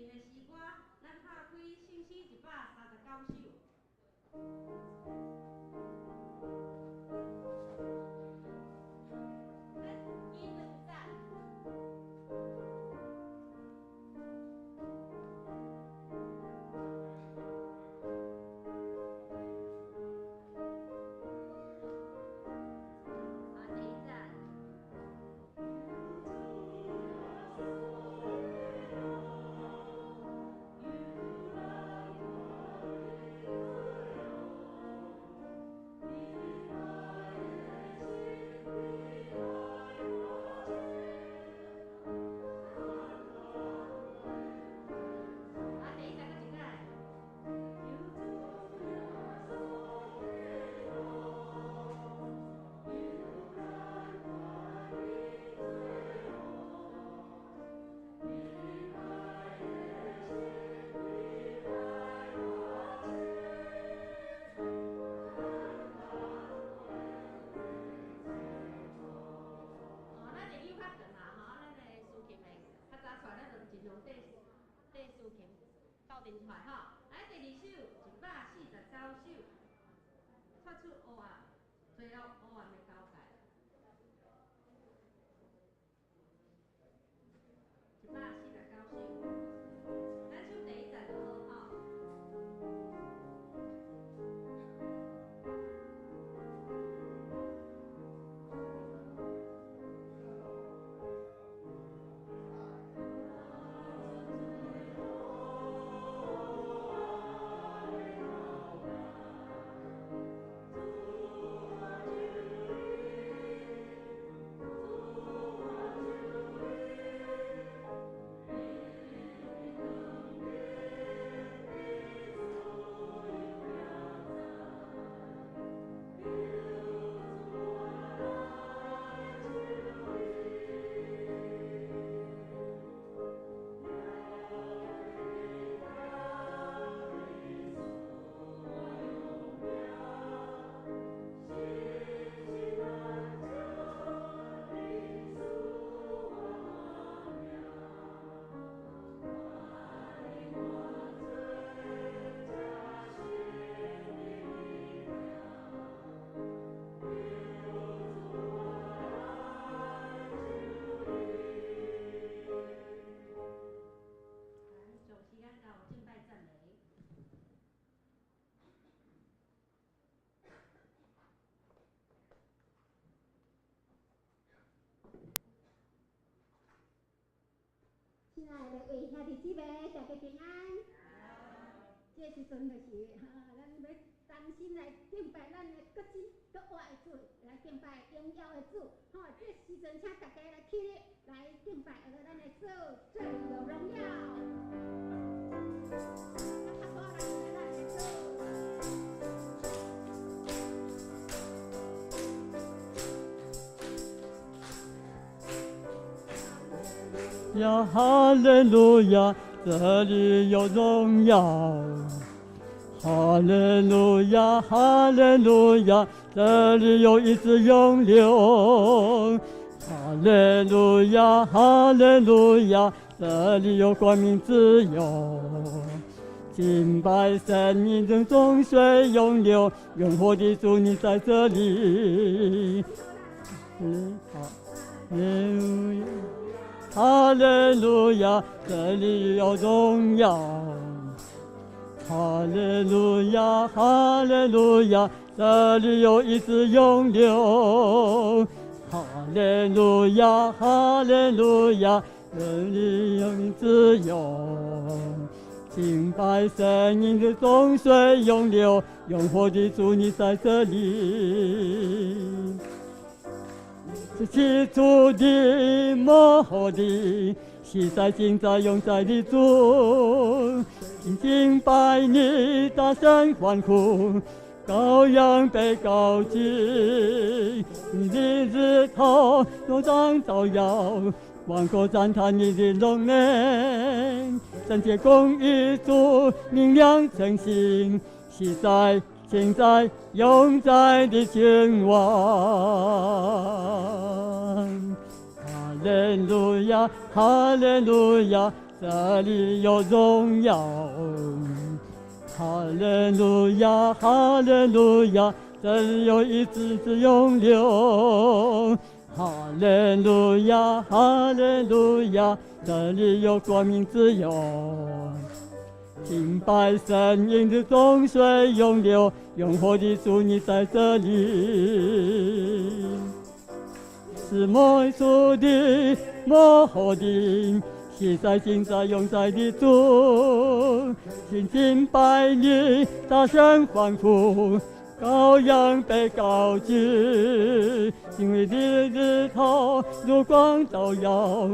琴的诗歌，咱拍开圣诗139首。咱记两节。啊，第一节。啊，第一节阁一摆。哦，咱会扭较长啦，吼，咱的司琴会較早出來，咱就盡量綴綴司琴鬥陣出來吼。來，第二首149首，掣出黑暗，罪惡黑暗的交界。149首，咱唱第一節就好吼。將時間交予敬拜讚美。親愛的各位兄弟姊妹，大家平安。這個時陣就是，哈，咱欲同心來敬拜咱的閣真閣活的主，來敬拜榮耀的主。吼，這個時陣請大家來起立來敬拜，咱的主，這裡有榮耀。較大力咱的主。呀，哈利路亞，這裡有榮耀。哈利路亞，哈利路亞，這裡有醫治湧流。哈利路亞，哈利路亞，這裡有光明自由。敬拜神，你的眾水湧流，永活的主，你在這裡。哈利路亞，哈利路亞，這裡有榮耀。哈利路亞，哈利路亞，這裡有醫治湧流。哈利路亞，哈利路亞，這裡有自由。敬拜神，你的眾水湧流，永活的主，你在這裡。是起初的、末後的，昔在、今在、永在的主，敬拜你，大聲歡呼，羔羊被高舉，你的日頭都當照耀，萬國讚嘆你的榮美，聖潔公義主，明亮晨星，昔在、今在、永在的君王。哈利路亞，哈利路亞，這裡有榮耀。哈利路亞，哈利路亞，這裡有醫治之湧流。哈利路亞，哈利路亞，這裡有光明自由。敬拜神，迎着眾水湧流，永活的主你在這裡。是末主的，末後的，昔在今在永在的主，請敬拜你，大聲歡呼，羔羊被高舉，因為你的日頭如光照耀，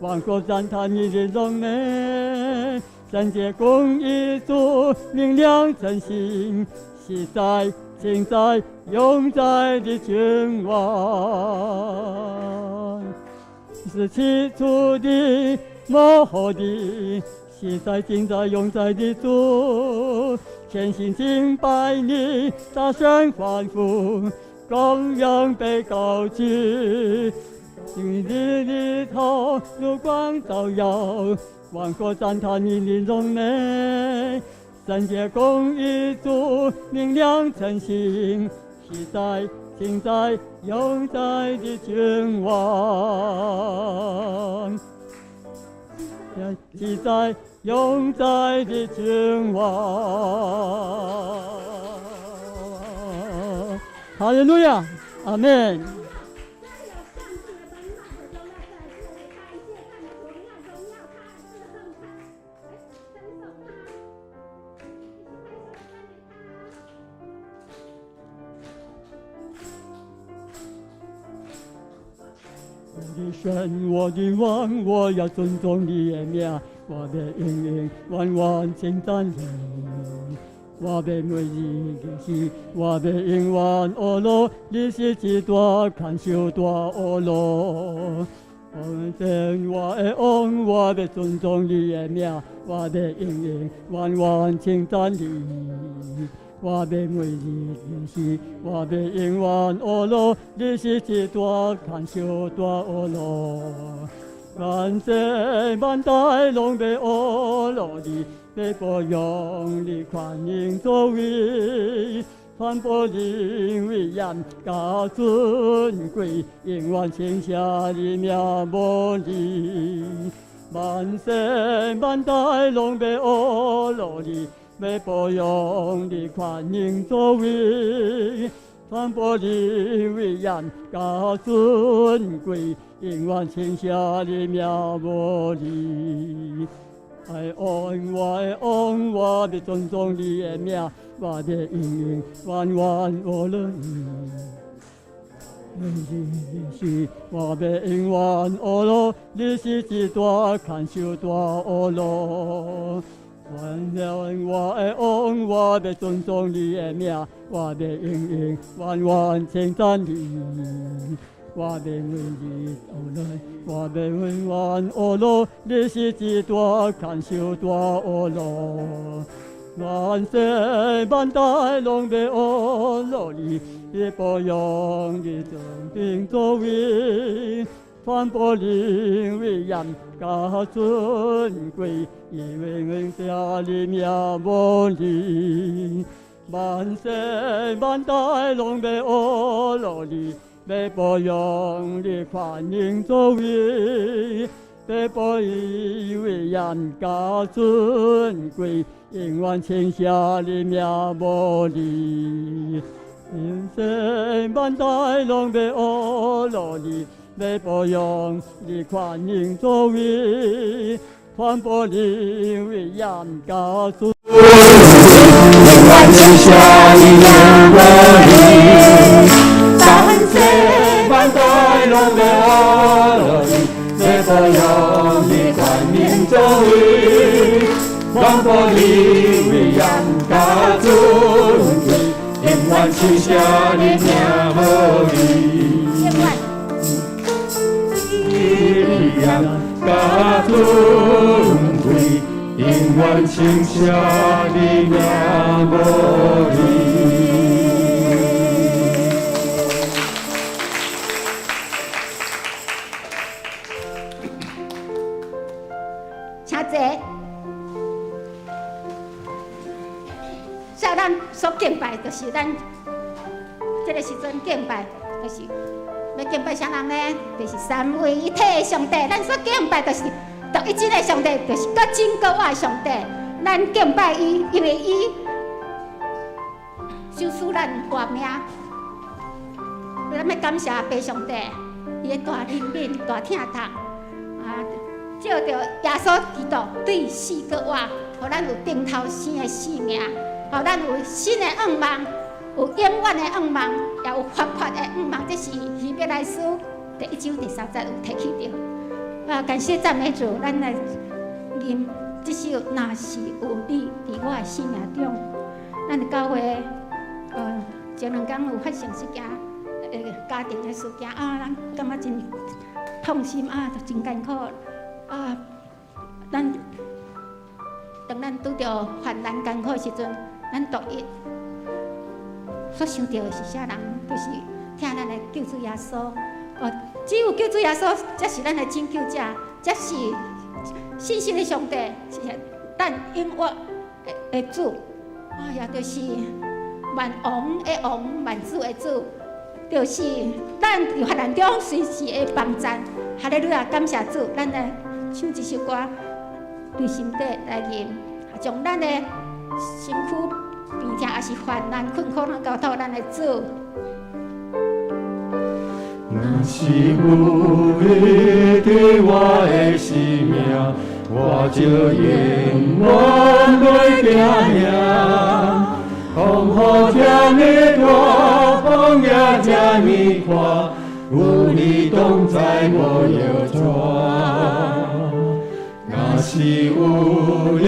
萬國讚嘆你的榮美，聖潔公義主明亮晨星，昔在今在永在的君王，是起初的，末後的，昔在今在永在的主，全心敬拜你，大聲歡呼，羔羊被高舉，因為你的日頭如光照耀，萬國讚嘆你的榮美，聖潔公義主明亮晨星，昔在今在永在的君王。昔在永在的君王。哈利路亞，阿門。這裡有上帝的榮耀在這裡，感謝讚美榮耀榮耀他，侍奉他，來稱頌他，一起拍手讚美他。我的神，我的王，我要尊崇你的名，我欲永永遠遠稱讚你。我欲每日日時，我欲永遠學樂，你是至大牽手大學樂。我神，我的王，我欲尊崇你的名，我欲永永遠遠稱讚你。我欲每日日時，我欲永遠學樂，你是至大牽手大學樂。萬世萬代攏欲學樂你，欲褒揚你寬仁作為，傳播你威嚴佮尊貴，永遠稱謝你名無離。萬世萬代攏欲學樂你，欲褒揚你寬仁作為，傳播你威嚴佮尊貴，永遠稱謝你名無離。愛王，我的王，我欲尊崇你的名，我欲永永遠遠學樂你。每日日時，我欲永遠學樂，你是至大牽手大學樂。萬人我的王，我欲尊崇你的名，我欲永永遠遠稱讚你。我欲每日學樂，我欲永遠學樂，你是至大牽手大學樂。萬世萬代攏欲學樂你，欲褒揚你權柄作為，傳播你威嚴佮尊貴，因為永謝你名無離。萬世萬代攏欲學樂你，欲褒揚你寬仁作為，欲播你威嚴佮尊貴，永遠稱謝你名無離。萬世萬代攏欲學樂你，欲褒揚你寬仁作為，傳播你威嚴佮尊。永遠稱謝你名無離，萬世萬代攏欲學樂你，欲褒揚你寬仁作為，傳播你威嚴佮尊貴，永遠稱謝你名無離。威嚴佮尊貴，永遠稱謝你名無離。請坐。敬拜，就是咱這个時陣敬拜，就是欲敬拜啥人呢？就是三位一體的上帝。咱所敬拜就是獨一真的上帝，就是閣真閣活的上帝。咱敬拜伊，因為伊賞賜咱活命。咱欲感謝父上帝，伊的大憐憫、大疼痛啊！藉著耶穌基督對死閣活，予咱有重頭生的生命，予咱有新的願望，有永遠的願望，也有活潑的願望。這是希伯來書第一章第三節有提起著。啊，感謝讚美主，咱來吟這首《若是有你佇我的生命中》。咱的教會，前兩工有發生一件家庭的事件啊，咱感覺真痛心啊，真艱苦啊。咱當咱拄著患難艱苦的時陣，咱獨一所想著的是啥人？就是疼咱的救主耶穌。哦，只有救主耶穌才是咱的拯救者，才是信實的上帝，是咱永活的主。啊，也就是萬王的王，萬主的主，就是咱佇患難中隨時的幫贊。哈利路亞，感謝主，咱來唱這首歌，對心底來吟，將咱的身軀病痛，抑是患難困苦，攏交託咱的主。若是有你佇我的生命，我就永遠袂驚嚇。風雨這呢大，風也這呢闊，有你同在無搖掣。若是有你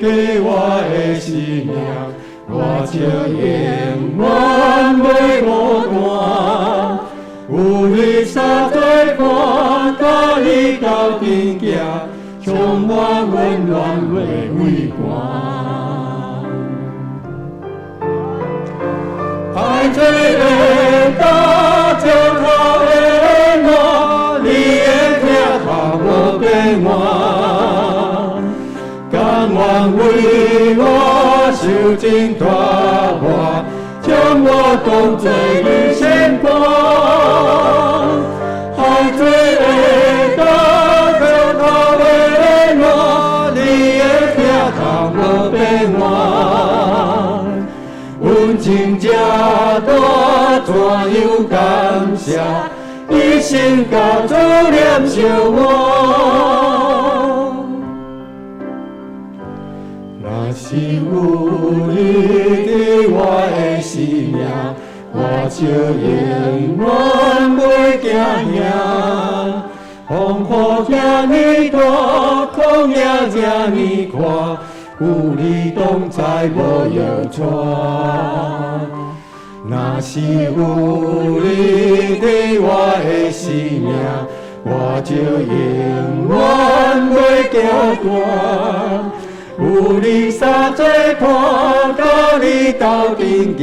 佇我的生命，我就永遠袂孤單。有你相做伴，佮你鬥陣行，充滿溫暖袂畏寒。海水會焦，石頭會爛，你的疼痛無變換。甘願為我受盡折磨，將我當作你身伴。海水會焦，石頭會爛，你的疼痛無變換。恩情這大，怎樣感謝？一生共主念相換。若是有你佇我的生命，我就永遠袂驚嚇。風雨這呢大，曠野這呢闊，有你同在無搖掣。若是有你佇我的生命，我就永遠袂驚寒。有你相做伴，佮你鬥陣行，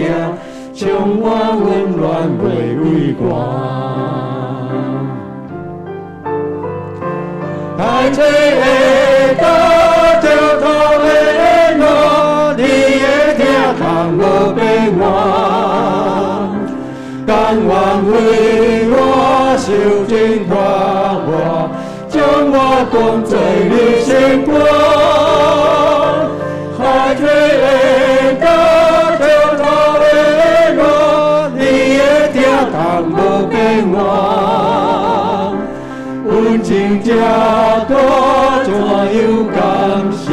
充滿溫暖袂畏寒。海水會焦，石頭會爛，你的疼痛無變換。甘願為我受盡折磨，將我當作你身伴。海水會焦，石頭會爛，你的疼痛無變換。恩情這大，怎樣感謝？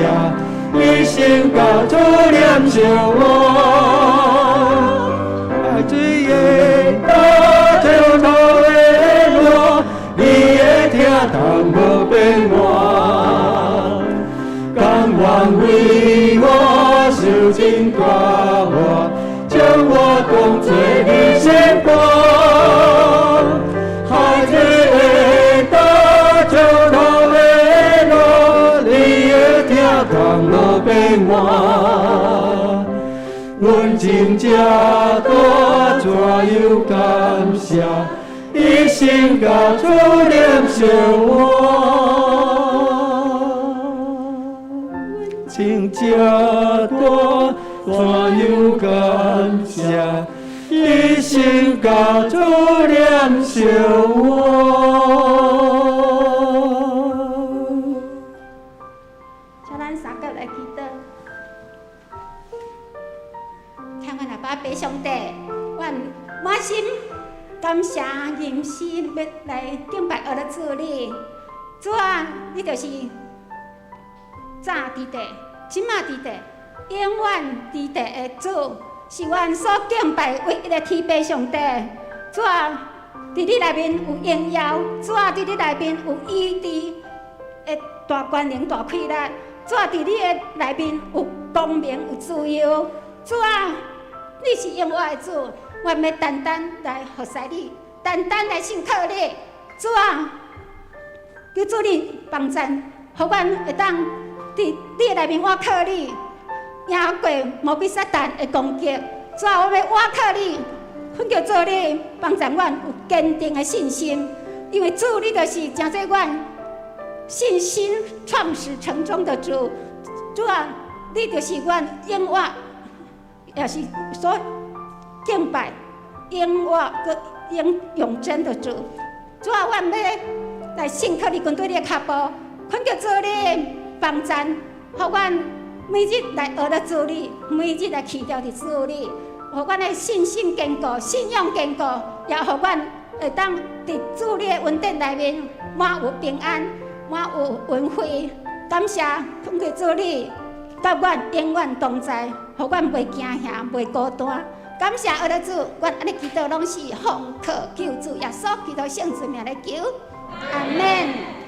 一生共主念相換。海水會焦，石頭會爛，你的疼痛無變換。甘願為我受盡折磨，將我當作你身伴。海水會焦，石頭會爛，你的疼痛無變換。恩情這大，怎樣感謝？一生共主念相換。恩情這大，怎样感谢？一生共主连相活。请咱三个来祈祷。亲爱的阿爸上帝，阮满心感谢吟诗欲来敬拜阿拉主你。主啊，你就是早伫地，这马伫地，永远伫地的主，是阮所敬拜唯一的天父上帝。主啊，伫你内面有荣耀，主啊，伫你内面有医治的大权能、大气力。主啊，伫你的内面有光明、有自由。主啊，你是永活的主，阮欲单单来服侍你，单单来信靠你。主啊，求主你帮助，予阮会当伫你的内面倚靠你，赢过魔鬼撒旦的攻击。主啊，我欲倚靠你，恳求主你帮助阮有坚定的信心，因为主你就是成做阮信心创始成终的主。主啊，你就是阮永活，也是所敬拜永活阁永永真的主。主啊，阮欲来信靠你，跟缀你的脚步，恳求主你帮助，予阮每日来学著主你，每日来祈祷伫主你，予阮的信心坚固，信仰坚固，也予阮会当伫主你的恩典内面满有平安，满有恩惠。感谢恳求主你，佮阮永远同在，予阮袂惊吓，袂孤单。感谢阿拉主，阮按呢祈祷攏是奉靠救主耶稣基督圣子名来求，阿們。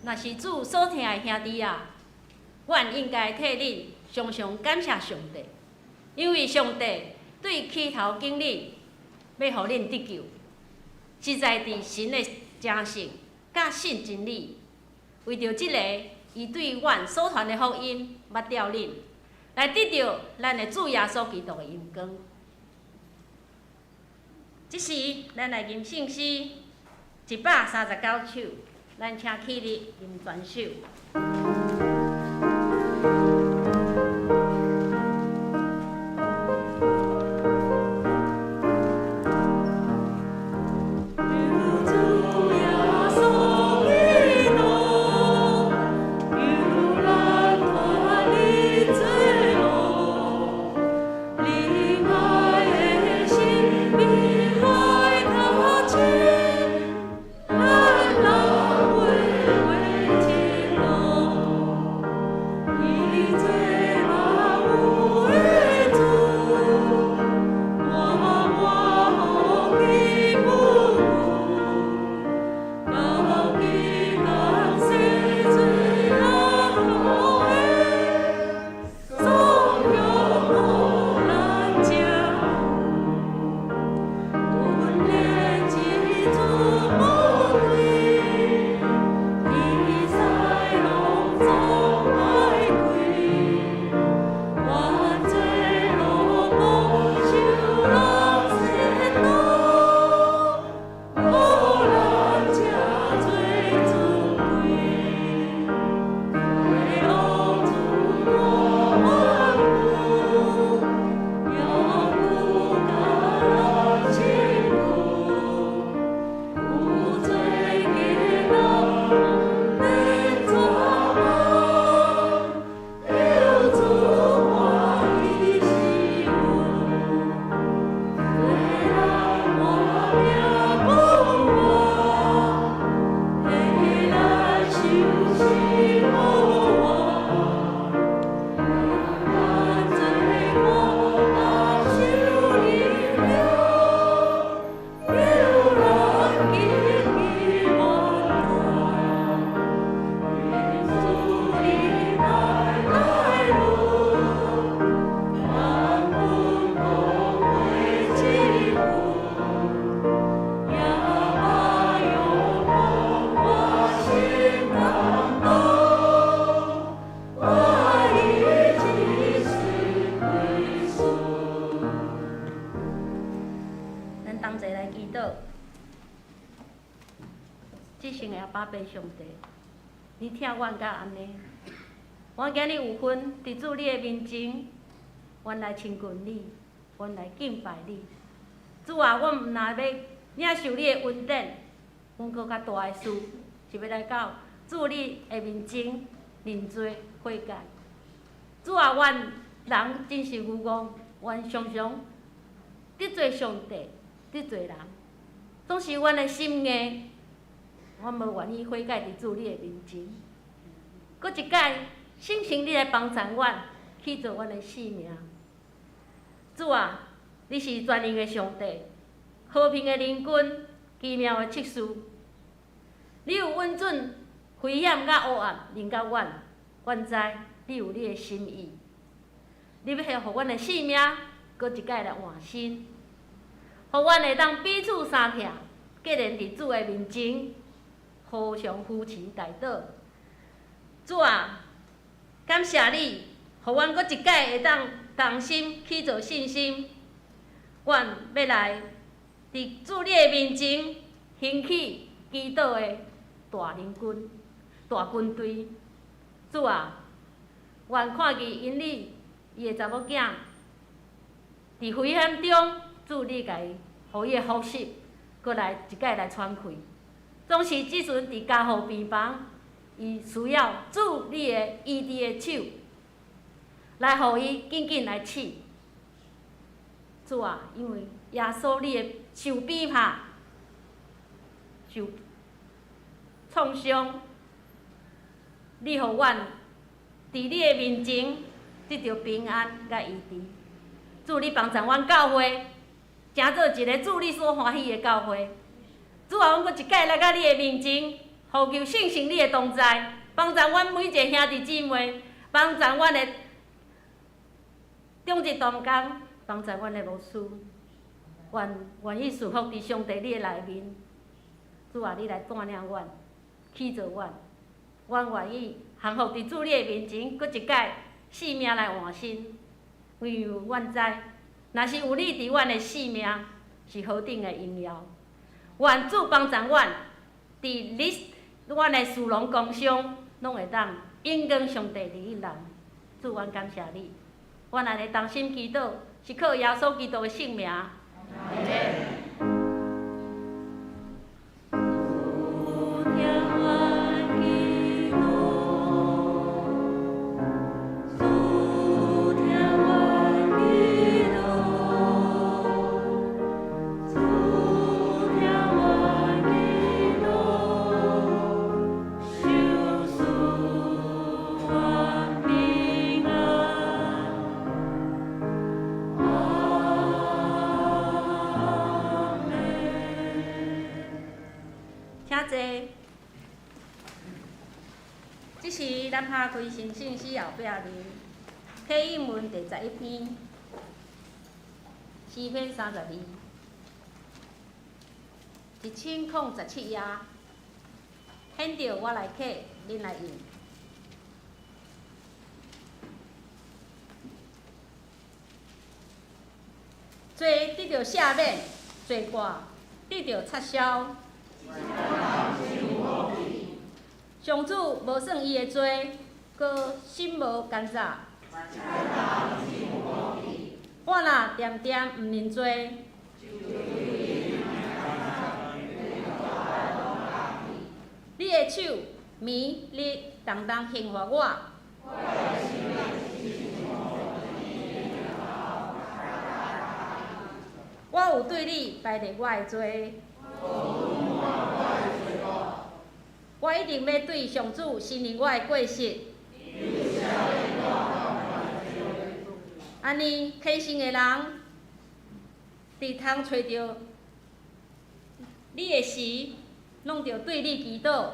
若是主所疼的兄弟啊，阮應該替恁常常感謝上帝，因為上帝對起頭揀恁，欲予恁得救，實在佇神的誠實佮信真理。為著這个，伊對阮所傳的福音，捌著恁，來得著咱的主耶穌基督的榮光。這時，咱來吟聖詩139首，咱請起立吟全首。至聖的阿爸父上帝，你疼阮到按呢，阮今日有份佇主你的面前，阮來親近你，阮來敬拜你。主啊，阮毋但欲領受你的恩典，阮閣較大的事是欲來到主你的面前認罪悔改。主啊，阮人真是愚戇，阮常常得罪上帝，得罪人，總是阮的心硬。阮無願意悔改佇主你的面前，閣一擺，聖神你來幫助阮去做阮的性命。主啊，你是全能的上帝，和平的靈君，奇妙的策士。你有允准危險佮黑暗臨到阮，阮知你有你的心意。你欲予阮的性命閣一擺來換新，予阮會當彼此相疼，結連佇主的面前。互相扶持代禱。主啊，感謝你，予阮閣一擺會當同心去做信心。阮欲來佇主你的面前興起祈禱的大靈軍、大軍隊。主啊，阮看見因你伊的查某囝佇危險中，主你共伊，予伊的呼吸閣來一擺來喘氣。總是這陣佇加護病房，伊需要主你的醫治的手，來予伊緊緊來試。主啊，因為耶穌你的受鞭拍、受創傷，你予阮佇你的面前得著平安佮醫治。主你幫助阮教會，成做一個主你所歡喜的教會。主啊，阮閣一擺來到你的面前，呼求聖神你的同在，幫助阮每一个兄弟姊妹，幫助阮的終日同工幫助阮的牧師，願願意順服佇上帝你的內面。主啊，你來帶領阮，起造阮，阮願意降服佇主你的面前，閣一擺性命來換新。因為阮知，若是有你佇阮的性命，是何等的榮耀。願主幫助阮，佇你阮的事農工商，攏會當榮光上帝你一人。主，阮感謝你。阮按呢同心祈禱，是靠耶穌基督的聖名。阿們。請坐。這時，咱拍開成聖詩後壁面，啟應文第11篇，詩篇32，1017頁，現著我來啟，恁來應。罪得著赦免，罪過得著擦消。上主無算伊的罪，閣心無奸詐。我若恬恬毋認罪，你的手暝日重重刑罰我。我有對你排列我的罪。我一定欲對上主承認我的過失。按呢，虔誠的人，佇通揣著你的時，攏著對你祈禱。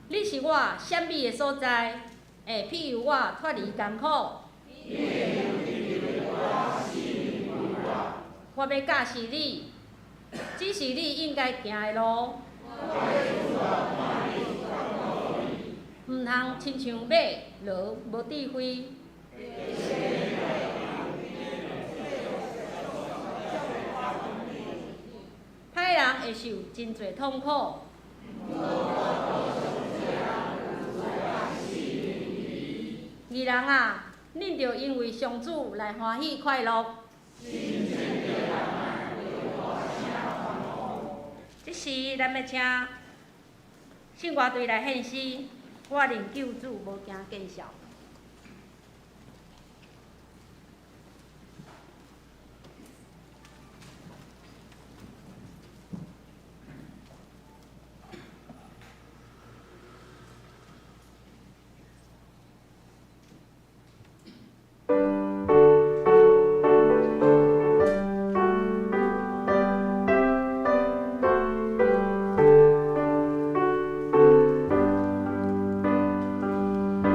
你是我閃避的所在，會庇佑我脫離艱苦。我欲教示你，指示你應該行的路。毋通親像馬驢無智慧。歹人會受真濟痛苦。義人啊，恁著因為上主來歡喜快樂。這時，咱欲請聖歌隊來獻詩，我認救主無驚見笑。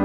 我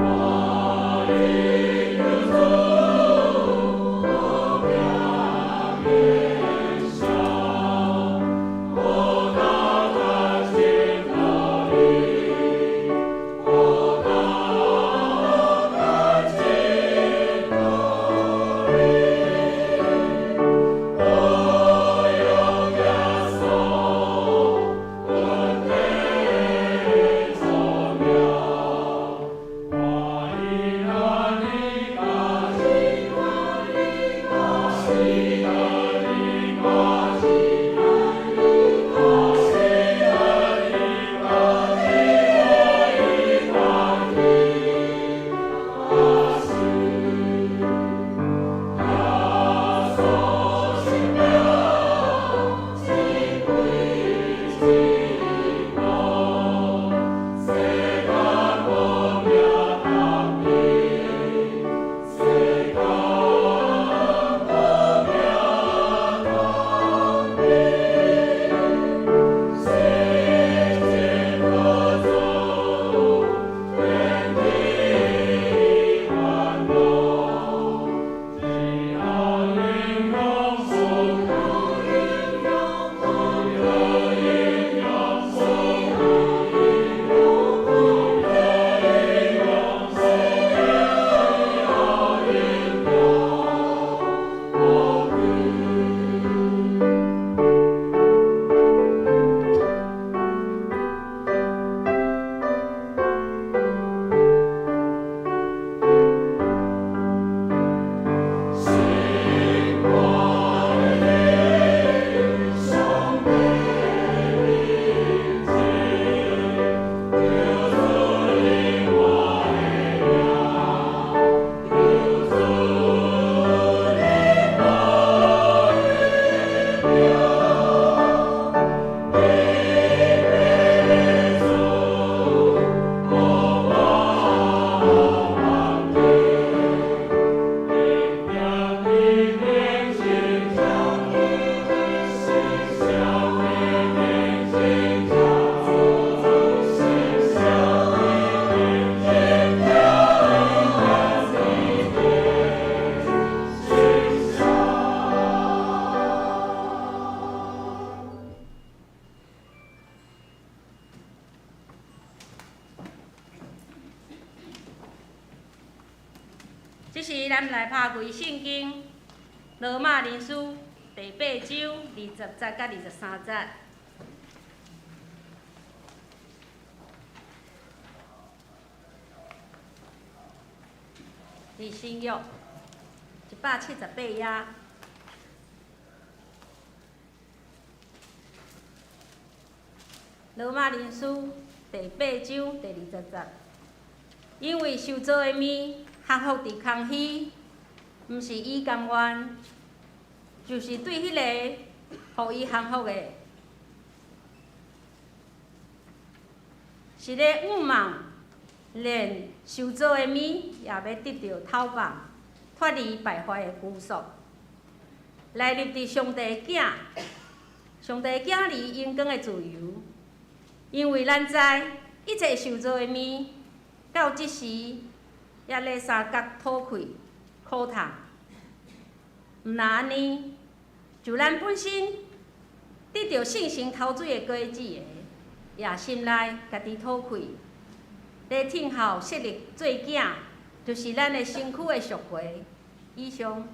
咱來拍開聖經羅馬人書第八章20節佮23節。佇新約178頁。羅馬人書第八章第20節，因為受造的物降服佇空虛，毋是伊甘願，就是對彼個予伊降服的，是咧向望，連受造的物也欲得著透放，脫離敗壞的拘束，來入佇上帝囝、上帝囝兒榮光的自由。因為咱知，一切受造的物，到這時猶咧三角吐氣苦痛。毋若按呢，就咱本身得著聖神頭水的果子的，也心內家己吐氣，咧聽候設立做囝，就是咱的身軀的贖回。以上。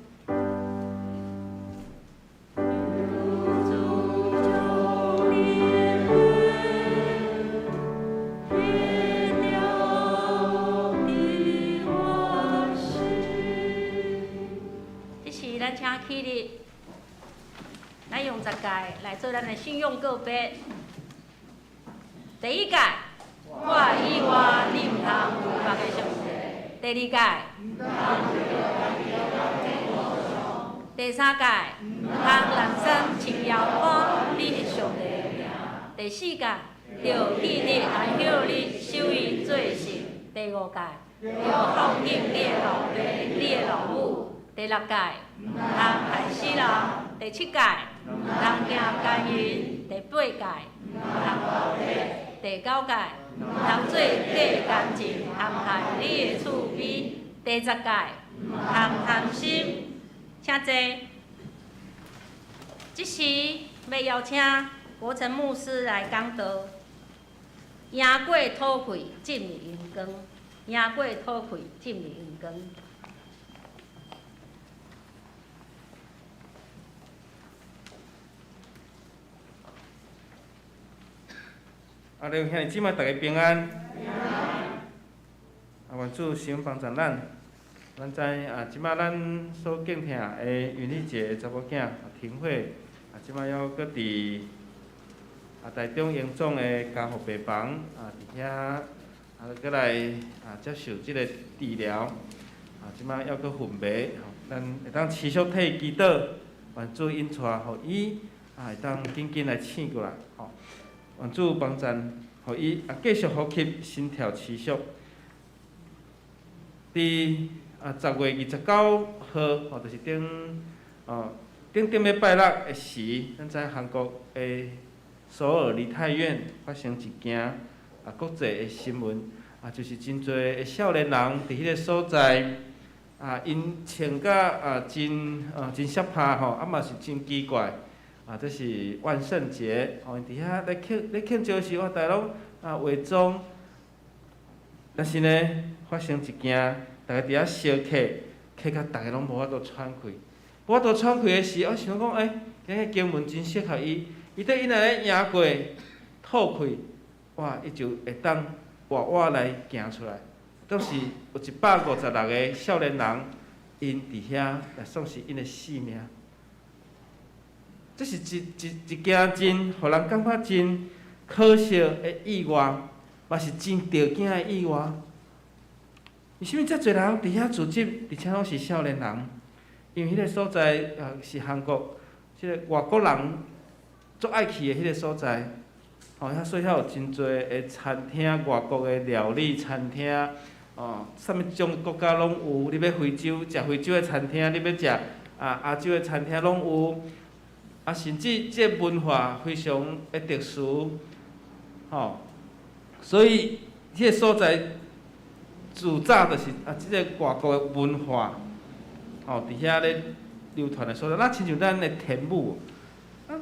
這時咱請起立，咱用十誡來做咱的信仰告白。第一誡，我以外你毋通有別个上帝。第二誡，第三誡，毋通濫稱耶和華你的上帝的名。第四誡，著紀日安息日，守伊做聖。第五誡，著孝敬你的老爸、你的老母。第六誡，毋通害死人。第七誡，毋通行姦淫。第八誡，毋通盜竊。第九誡，毋通做假見證，陷害你的厝邊。第十誡，毋通貪心。請坐。這時欲邀請國成牧師來講道，贏過吐氣進入榮光，贏過吐氣進入榮光。啊，各位兄弟姊妹，大家平安。啊，願主神幫助咱。咱知啊，這擺咱所敬疼的雲麗姐的查某囝婷慧，啊，這擺猶閣佇啊台中榮總的加護病房啊，佇遐啊，閣來啊接受這个治療。啊，這擺猶閣昏迷，咱會當持續替伊祈禱，願主引帶，予伊啊會當緊緊來醒過來，吼。願主幫贊，予伊啊繼續呼吸，心跳持續。佇啊10月29號，吼，就是頂哦頂頂禮拜六的時，咱知韓國的首爾梨泰院發生一件啊國際的新聞，啊就是真濟的少年人佇彼个所在，啊𪜶穿甲啊真啊真澀拍吼，啊嘛是真奇怪。啊，這是萬聖節，吼，𪜶佇遐咧慶咧慶祝時，哇，逐家攏啊化妝，但是呢，發生一件，逐家佇遐相客，客甲逐家攏無法度喘氣，無法度喘氣的時，我想講，欸，這个經文真適合伊，伊對伊若咧贏過吐氣，哇，伊就會當活活來行出來。當時有156個少年人，𪜶佇遐來喪失𪜶的性命。這是一一一件真，予人感覺真可惜的意外，嘛是真著驚的意外。為啥物遮濟人佇遐聚集，而且攏是少年人？因為彼个所在啊是韓國，這个外國人足愛去的彼个所在，吼，遐所以遐有真濟的餐廳，外國的料理餐廳，哦，啥物種國家攏有。你欲非洲食非洲的餐廳，你欲食啊亞洲的餐廳攏有。啊，甚至這个文化非常的特殊，吼，所以彼个所在自早就是啊，這个外國的文化，吼，佇遐咧流傳的所在，若親像咱的天母，啊，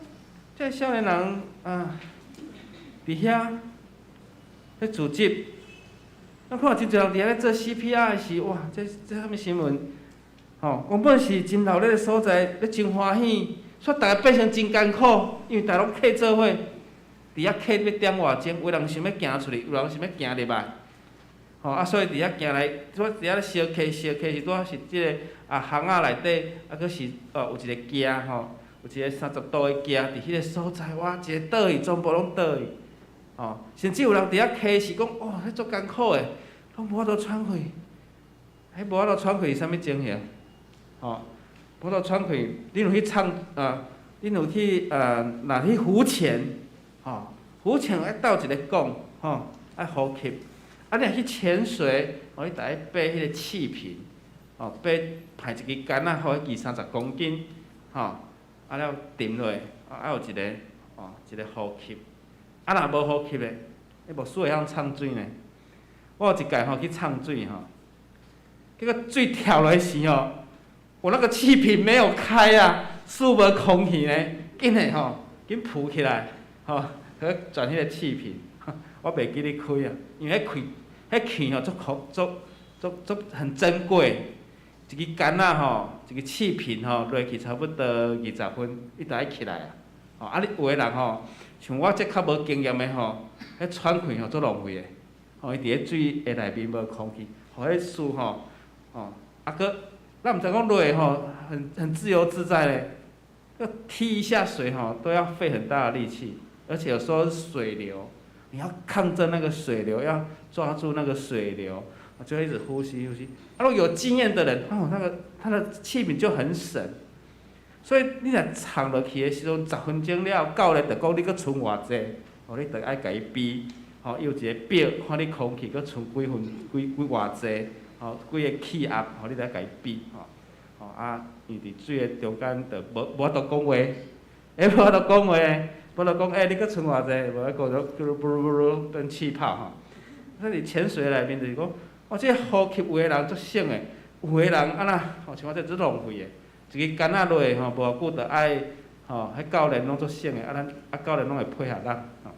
這个少年人啊，佇遐咧組織，咱看真濟人佇遐咧做 CPR 的時，哇，這這啥物新聞？吼，原本是真熱鬧的所在，咧真歡喜，煞逐家變成真艱苦，因為逐家攏客做伙，佇遐客欲點外鐘，有人想欲行出去，有人想欲行入來，吼啊，所以佇遐行來，所以佇遐相客相客是拄仔是這个啊巷仔內底，啊閣是哦有一个崎吼，有一个30度的崎佇彼个所在，哇，一個倒去，全部攏倒去，吼，甚至有人佇遐客是講，哦，彼足艱苦的，攏無法度喘氣，彼無法度喘氣是啥物情形？吼，無法度喘氣，恁有去唱啊？恁有去啊？若去浮潛，吼，浮潛愛鬥一个管，吼，愛呼吸。啊，你若去潛水，吼，你著愛背彼个氣瓶，吼，背排一支桿仔，吼，彼支30公斤，吼，啊了沉落，啊愛有一个，吼，一个呼吸。啊，若無呼吸的，彼牧師會曉沖水呢。我有一擺吼去沖水吼，結果水跳落時吼，我那個氣瓶沒有開啊，輸無空氣呢，緊的吼，緊浮起來，吼，去轉彼个氣瓶，我袂記得開啊，因為彼氣，彼氣吼足苦足足足很珍貴，一支桿仔吼，一支氣瓶吼，落去差不多20分，伊就愛起來啊。吼，啊你有的人吼，像我這較無經驗的吼，彼喘氣吼足浪費的，吼，伊佇咧水的內面無空氣，予彼輸吼，吼，啊閣。咱毋知講落吼，很自由自在咧，要踢一下水吼，都要費很大的力氣，而且有時候水流，你要抗爭那個水流，要抓住那個水流，就一直呼吸呼吸。啊，如果有經驗的人，哦，那個他的氣瓶就很省。所以你若藏落去的時陣，10分鐘了後，教練就講你閣賰偌濟，哦，你就愛共伊比，吼，伊有一個表，看你空氣閣賰幾分幾幾偌濟。吼，幾个氣壓，吼，你來共伊比，吼，吼啊，伊佇水的中間就無無法度講話，欸，無法度講話，無法度講，欸，你閣賰偌濟，無法度講，嚕嚕嚕嚕變氣泡吼。所以潛水內面就是講，哦，這個呼吸有的人足省的，有的人按怎，吼，像我這足浪費的，一支桿仔落吼，無偌久就愛，吼，彼教練攏足省的，啊，咱啊教練攏會配合咱，吼。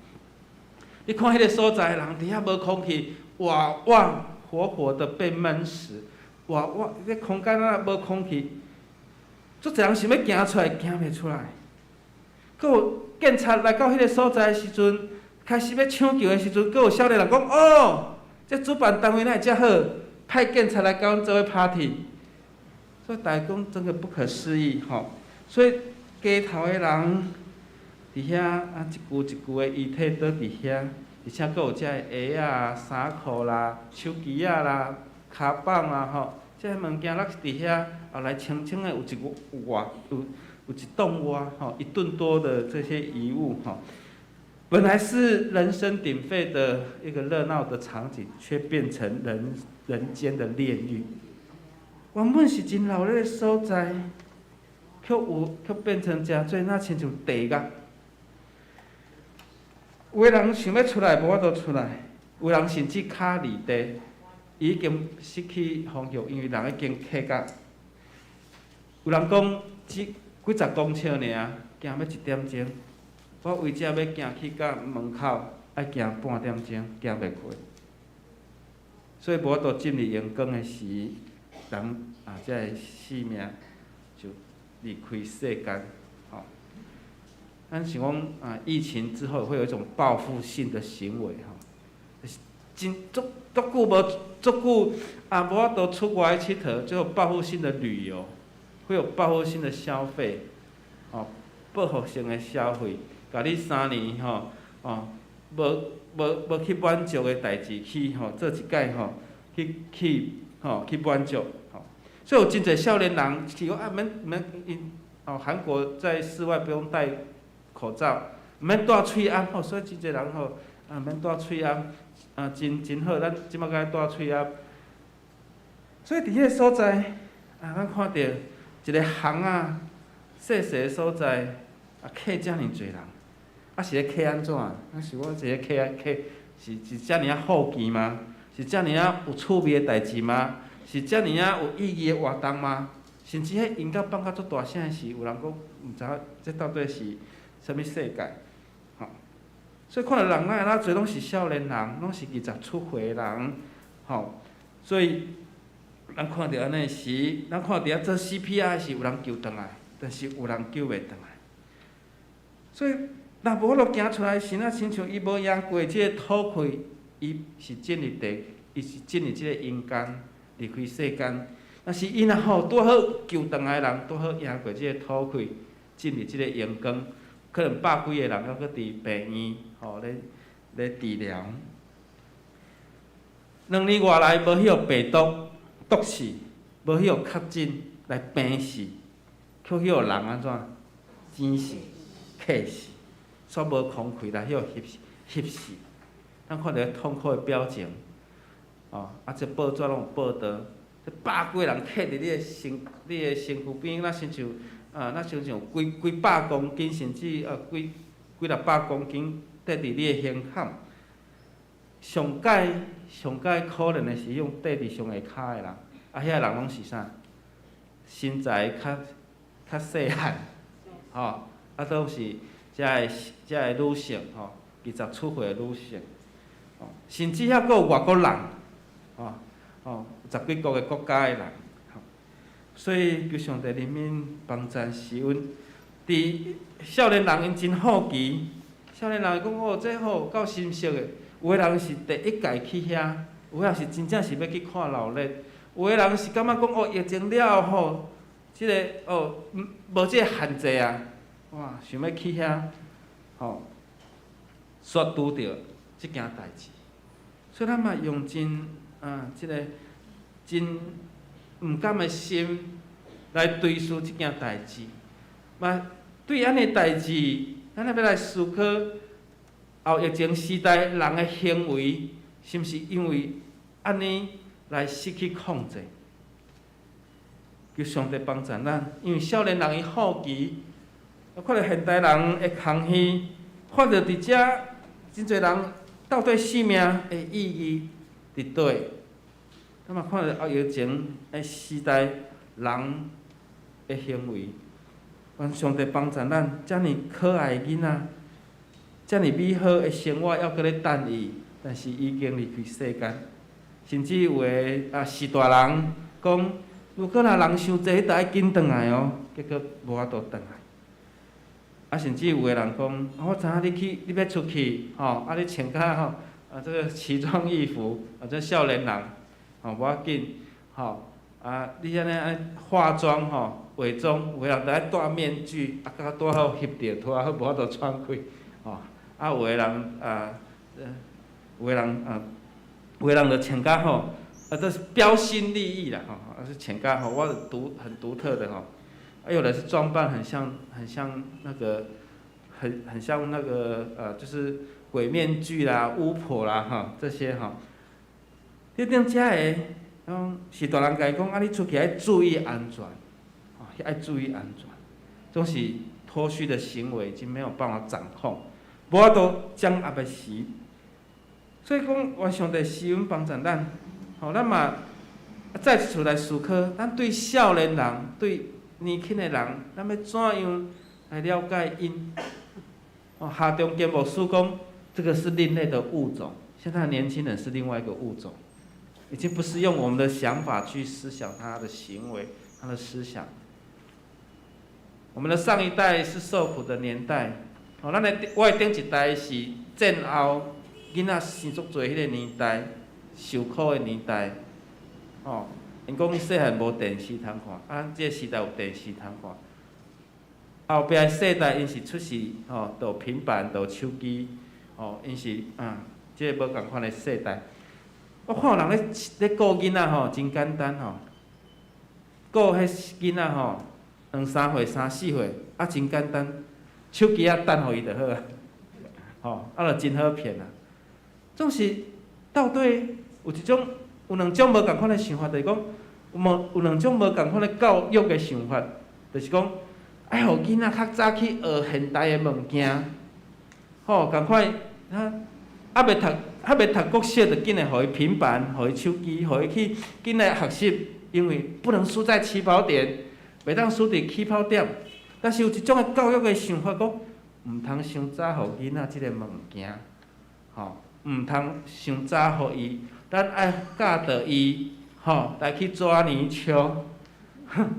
你看彼个所在，人佇遐無空氣，哇哇！活活的被悶死，哇哇！這空間啊無空氣，足濟人想欲行出來，行袂出來。閣有警察來到彼个所在的時陣，開始欲搶救的時陣，閣有少年人講：哦，這主辦單位哪會遮好，派警察來共阮做伙 party。所以大家講真的不可思議吼。所以街頭的人佇遐啊，一具一具的遺體倒佇遐。而且閣有遮个鞋仔、衫褲啦、手機仔啦、跤板啦吼，這些物件攏佇遐，後來清清的有一外有有一棟外吼，一噸多的這些遺物吼。本來是人聲鼎沸的一個熱鬧的場景，卻變成人人間的煉獄。原本是真熱鬧的所在，卻有卻變成誠濟若親像地獄。有的人想欲出來，無法度出來；有人甚至跤離地，已經失去方向，因為人已經客甲。有人講只幾十公尺爾，行欲一點鐘，我為這欲行去到門口，愛行半點鐘，行袂過。所以無法度進入榮光的時，人啊，這个性命就離開世間。咱想講啊，疫情之後會有一種報復性的行為，吼，真足足久無足久啊，無法度出外𨑨迌，就有報復性的旅遊，會有報復性的消費，哦，報復性的消費，共你3年吼，哦，無無無去滿足的代誌去吼，做一擺吼，去去吼去滿足，吼，所以有真濟少年人是講啊，免免𪜶哦，韓國在室外不用戴口罩，毋免戴喙罨吼，所以真濟人吼啊，免戴喙罨，啊，真真好，咱這擺該戴喙罨。所以佇彼个所在，啊，咱看著一个巷仔，細細个所在，啊，客遮爾濟人，啊是咧客按怎？啊是我一个客啊客，是是遮爾仔好奇嗎？是遮爾仔有趣味的代誌嗎？是遮爾仔有意義的活動嗎？甚至彼音樂放甲足大聲的時，有人講毋知影這到底是啥物世界？吼！所以看著人哪會遮濟攏是少年人，攏是20出歲的人，吼！所以咱看著按呢時，咱看著做 CPR 時有人救轉來，但是有人救袂轉來。所以，若無法度行出來時，若親像伊無贏過這個土氣，伊是進入地，伊是進入這個陰間，離開世間。若是伊若吼拄好救轉來的人，拄好贏過這個土氣，進入這個榮光，可能百幾个人猶閣佇病院吼咧咧治療。2年外來無予病毒毒死，無予確診來病死，卻予人按怎錢死、客死，煞無空氣來予翕翕死。咱看著痛苦的表情，哦，啊，這報紙攏有報導，這百幾个人客佇你的身軀邊，若親像啊，若親像幾幾百公斤，甚至啊幾幾六百公斤，綴佇你的胸坎。上蓋上蓋可憐的是用綴佇上下跤的人，啊，遐个人攏是啥？身材較較細漢，吼，啊，都是遮个遮个女性，吼，二十出歲的女性，吼，甚至猶閣有外國人，吼，吼，十幾國的國家的人，吼，所以求上帝憐憫幫贊施恩。佇少年人𪜶真好奇，少年人講哦，這好夠新鮮的。有的人是第一屆去遐，有的人是真正是欲去看鬧熱，有的人是感覺講哦，疫情了後吼，這個哦，無這個限制啊，哇，想欲去遐，吼，煞拄著這件代誌，所以咱嘛用真啊，這個真毋甘的心來追思這件代誌，嘛對按呢代誌，咱欲來思考。後疫情時代人的行為，是毋是因為按呢來失去控制？求上帝幫助咱，因為少年人伊好奇，看著現代人的空虛，看著佇遮真濟人到底生命的意義佇佗？咱嘛看著後疫情的時代人的行為，願上帝幫助咱，遮爾可愛的囡仔。遮爾美好的生活，猶閣咧等伊，但是伊已經離開世間。甚至有的啊序大人講，如果若人傷濟，就愛緊轉來哦，結果無法度轉來。啊，甚至有的人講，我知影你去，你欲出去，吼，啊，你穿甲吼，啊，這個奇裝異服，啊，這少年人，吼，無要緊，吼，啊，你按呢按化妝吼，化妝，有的人就愛戴面具，啊，佮拄好翕著，拄好無法度喘氣，吼。啊，有的人啊，有的人啊，有的人就穿甲吼，啊，這是標新立異啦，吼，啊是穿甲吼，我獨很獨特的吼，啊，有的是裝扮很像很像那個，很像那個就是鬼面具啦、巫婆啦，哈，這些吼。你頂遮个，講序大人共伊講，啊，你出去愛注意安全，吼，愛注意安全，總是脫序的行為已經沒有辦法掌控。無法度掌握的時，所以講，願上帝施恩幫助咱，吼，咱嘛再一次來思考，咱對少年人、對年輕的人，咱欲怎樣來了解𪜶？哦，夏中堅牧師講，這個是另類的物種，現在年輕人是另外一個物種，已經不是用我們的想法去思想他的行為、他的思想。我們的上一代是受苦的年代。吼，咱的我的頂一代是戰後囡仔生足濟彼個年代，受苦的年代。吼，𪜶講細漢無電視通看，啊，這個時代有電視通看。後壁世代𪜶是出世吼，就有平板，就有手機，吼，𪜶是啊，這個無仝款的世代。我看有人咧咧顧囡仔吼，真簡單吼，顧彼囡仔吼，兩三歲、三四歲，啊，真簡單。手機仔擲予伊就好啊，吼，啊，就真好騙啊。總是到底有一種有兩種無仝款的想法，就是講有無有兩種無仝款的教育的想法，就是講愛予囡仔較早去學現代的物件，吼，仝款啊，猶未讀國小就緊來予伊平板，予伊手機，予伊去緊來學習，因為不能輸在起跑點，袂當輸佇起跑點。但是有一種的教育的想法，講毋通傷早予囡仔這個物件，吼，毋通傷早予伊，咱愛教導伊，吼，來去抓泥鰍，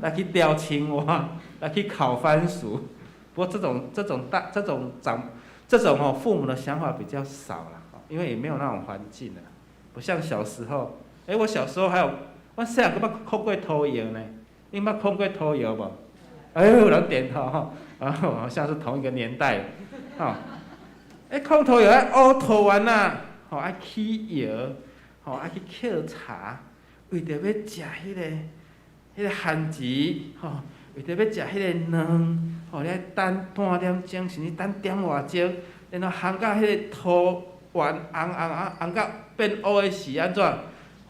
來去釣青蛙，來去烤番薯。不過這種這種大這種長這種吼父母的想法比較少啦，因為也沒有那種環境啦，不像小時候。欸，我小時候還有，我細漢閣捌焢過土窯呢，你捌焢過土窯無？哎呦，有人點頭吼，啊，好像是同一個年代，吼。欸，焢土窯愛烏土丸仔，吼愛起窯，吼愛去抾柴，為著欲食彼個番薯，吼，為著欲食彼個卵，吼，你愛等半點鐘，甚至等點外鐘，然後烘甲彼個土丸紅紅啊，紅甲變烏的時，按怎？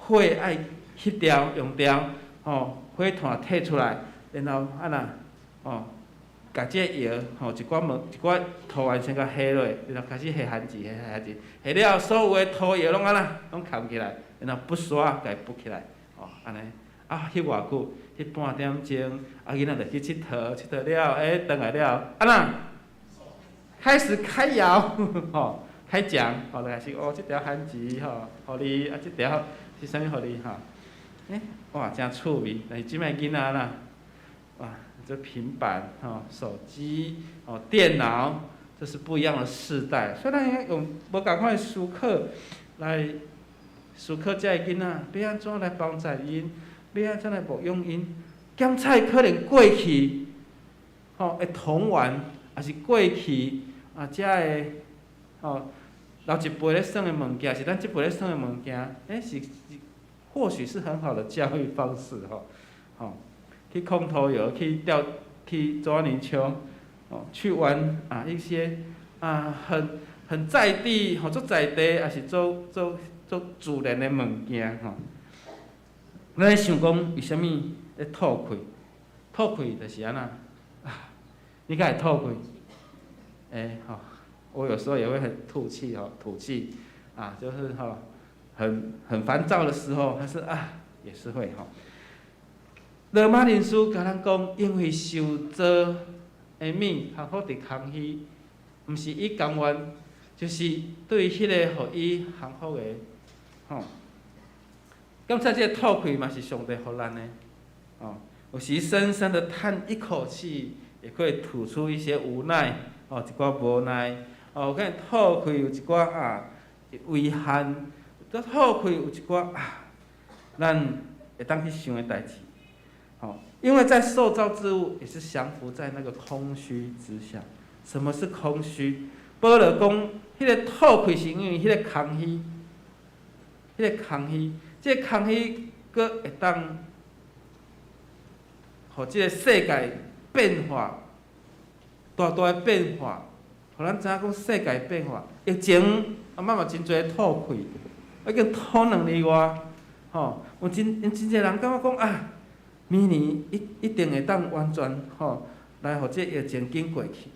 火愛翕掉用掉，吼，火炭退出來，然後按怎？吼，共這個窯，吼，一寡物，一寡土丸先共下落，然後開始下番薯，下番薯，下了後，所有的土窯攏按怎？攏崁起來，然後布沙共伊覆起來，吼，按呢，啊，翕偌久？翕半點鐘，啊，囡仔就去𨑨迌，𨑨迌了，欸，轉來了，按怎？開始開窯，吼，開講，吼，就開始哦，這條番薯吼，予你，啊，這條是啥物予你，吼，欸，哇，誠趣味，但是這擺囡仔按怎？哇，這平板，吼，手機，哦，電腦，這是不一樣的世代，所以咱用無仝款的思考來思考這个囡仔，欲按怎來幫助𪜶，欲按怎來牧養𪜶，檢採可能過去，吼，的童玩，抑是過去啊，遮的吼，老一輩咧耍的物件，是咱這輩咧耍的物件，欸，是或許是很好的教育方式，吼，吼，去焢土窯，去釣，去抓泥鰍，哦，去玩啊一些啊很在地，吼，足在地，抑是足足足自然的物件，吼。咱咧想講，為啥物咧吐氣？吐氣就是按怎？啊，你敢會吐氣？欸，吼，我有時候也會很吐氣，吼，吐氣，啊，就是吼，很煩躁的時候，還是啊，也是會吼。羅馬人書共咱講，因為受造的物降服佇空虛，毋是伊甘願，就是對彼個予伊降服的，吼。感謝這個吐氣嘛是上帝予咱的，哦，有時深深的嘆一口氣，也可以吐出一些無奈，哦，一寡無奈，哦，有可能吐氣有一寡啊遺憾，閣吐氣有一寡啊，咱會當去想的代誌，吼，因為在受造之物也是降服在那個空虛之下。什麼是空虛？保羅講，彼個吐氣是因為彼個空虛，彼個空虛。這個空虛，閣會當，予這個世界變化，大大的變化，予咱知影講世界變化。疫情阿媽嘛真濟吐氣，已經吐兩年外，吼，有真濟人感覺講啊，明年一定會當完全吼，來予這個疫情緊過去。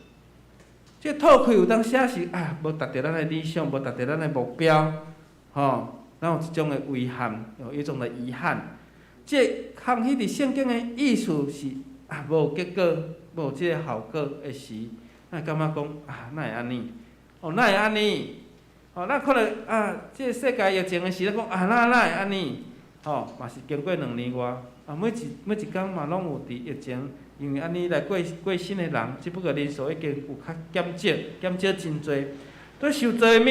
這個吐氣有當時是啊，無達著咱的理想，無達著咱的目標，吼。咱有一種的遺憾，有一種的遺憾。這空虛佇聖經的意思是啊，無結果，無這个效果的時，咱會感覺講啊，哪會按呢？哦，哪會按呢？哦，咱可能啊，這个世界疫情的時，咱講啊，哪會按呢？吼，嘛是經過兩年外，啊，每一工嘛攏有佇疫情，因為按呢來過身的人，只不過人數已經有較減少，減少真濟。對受造的物，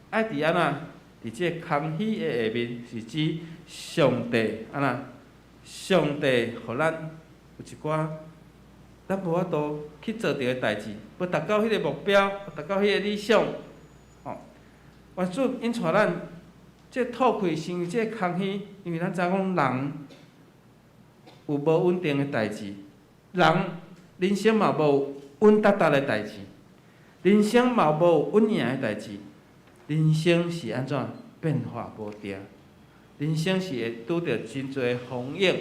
愛佇按怎？佇這个空虛的下面，是指上帝按怎？上帝予咱有一寡咱無法度去做著的代誌，無達到彼个目標，無達到彼个理想，吼。願主引帶咱，這吐氣是因為這个空虛，因為咱知影講人有無穩定的代誌，人人生嘛無穩當當的代誌，人生嘛無穩贏的代誌。人生是按怎變化無定？人生是會拄著真濟風雨。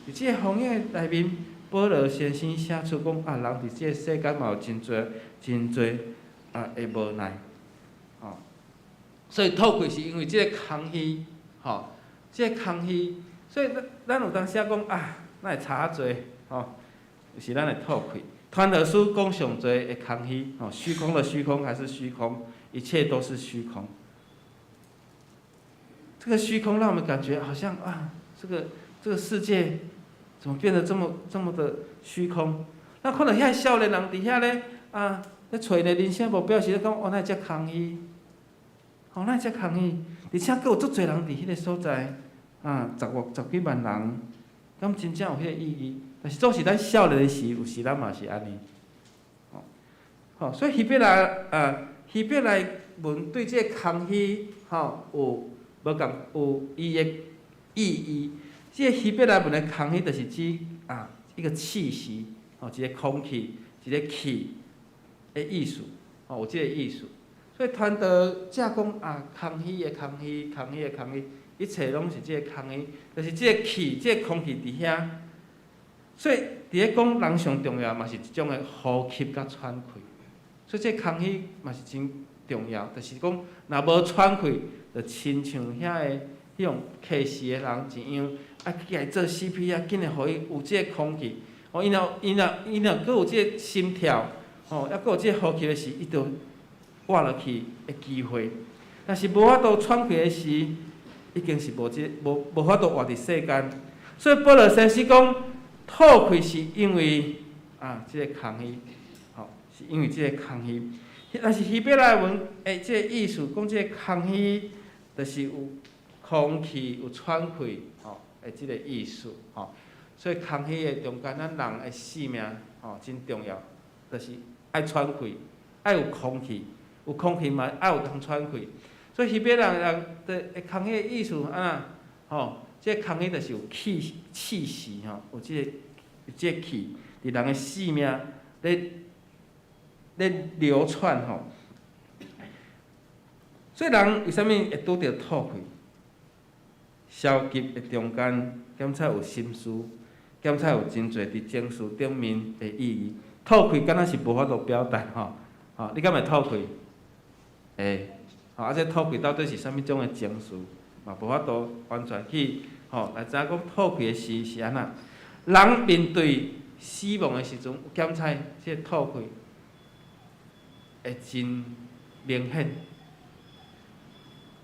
佇這个風雨內面，保羅先生寫出講啊，人佇這个世間嘛有真濟真濟啊的無奈，吼。所以吐氣是因為這个空虛，吼，這个空虛，所以咱有當時講啊，哪會差遮濟，吼，是咱會吐氣。傳道書講上濟的空虛，吼，虛空的虛空還是虛空。一切都是虛空。這個虛空讓我們感覺好像啊，這個世界怎麼變得這麼這麼的虛空？那可能遐少年人佇遐咧啊，咧揣的人生目標是咧講，哦，哪會遮空虛？哦，哪會遮空虛？而且閣有足濟人佇彼個所在，啊，十偌十幾萬人，敢真正有彼個意義？但是總是咱少年時，有時咱嘛是按呢。吼，吼，所以希伯來啊，希伯來文對這個空虛，吼，有無仝有伊的意義。這個希伯來文的空虛，就是指啊一個氣息，吼，一個空氣，一個氣的意思，吼，有這個意思。所以傳道者講啊，空虛的空虛，空虛的空虛，一切攏是這個空虛，就是這個氣，這個空氣佇遐。所以佇咧講人上重要嘛是一種的呼吸佮喘氣。所以這個空虛嘛是真重要，就是講若無喘氣，就親像遐个彼種客死的人一樣，啊去共伊做 CPR，緊會予伊有這個空氣。哦，伊若閣有這個心跳，吼，猶閣有這個呼吸的時，伊就活落去的機會。但是無法度喘氣的時，已經是無這無法度活佇世間。所以保羅先生講，吐氣是因為啊，這個空虛，吼，是因為這個空虛。但是希伯來文的這個意思，講這個空虛，就是有空氣、有喘氣，吼的這個意思，吼。所以空虛的中間，咱人的性命，吼，真重要，就是愛喘氣，愛有空氣，有空氣嘛愛有通喘氣。所以希伯來人的空虛的意思按怎？吼，這個空虛就是有氣氣息，吼，有這個有這個氣，佇人的性命咧流竄吼。所以人為啥物會拄著吐氣？消極的中間，檢查有心思，檢查有真濟佇情緒頂面的意義。吐氣敢若是無法度表達吼，吼，你敢會吐氣？會，吼，啊，這吐氣到底是啥物種的情緒？嘛無法度完全去吼來知影講吐氣的時是按怎。人面對死亡的時陣，有檢查這個吐氣會真明顯。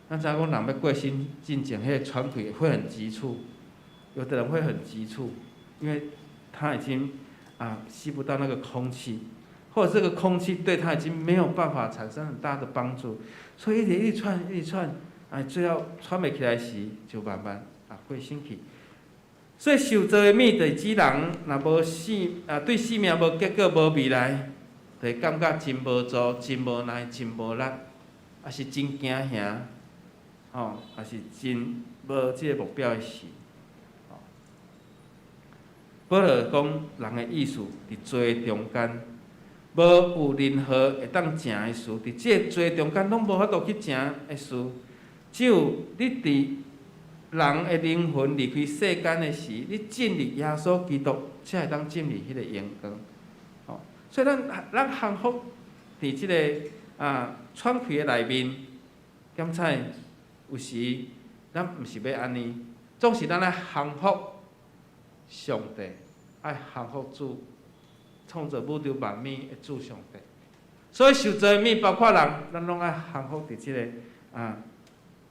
咱知影講人欲過身進前，彼個喘氣會很急促，有的人會很急促，因為他已經啊吸不到那個空氣，或者這個空氣對他已經沒有辦法產生很大的幫助，所以一直一直喘，一直喘，啊，最後喘袂起來時，就慢慢啊過身去。所以受造的物就是指人若無死啊，對生命無結果、無未來，就會感覺真無助、真無奈、真無力，抑是真驚嚇。吼，抑是真無這個目標的時，吼。保羅講，人的意思佇罪中間，無有任何會當成的事，佇這個罪中間攏無法度去成的事，只有你佇人的靈魂離開世間的時，你進入耶穌基督，才會當進入彼個榮光。吼，所以咱降服佇這個啊喘氣的內面，檢查。有時，咱毋是欲按呢，總是咱愛降服上帝，愛降服主，創造宇宙萬物的主上帝。所以受造的物，包括人，咱攏愛降服佇這個啊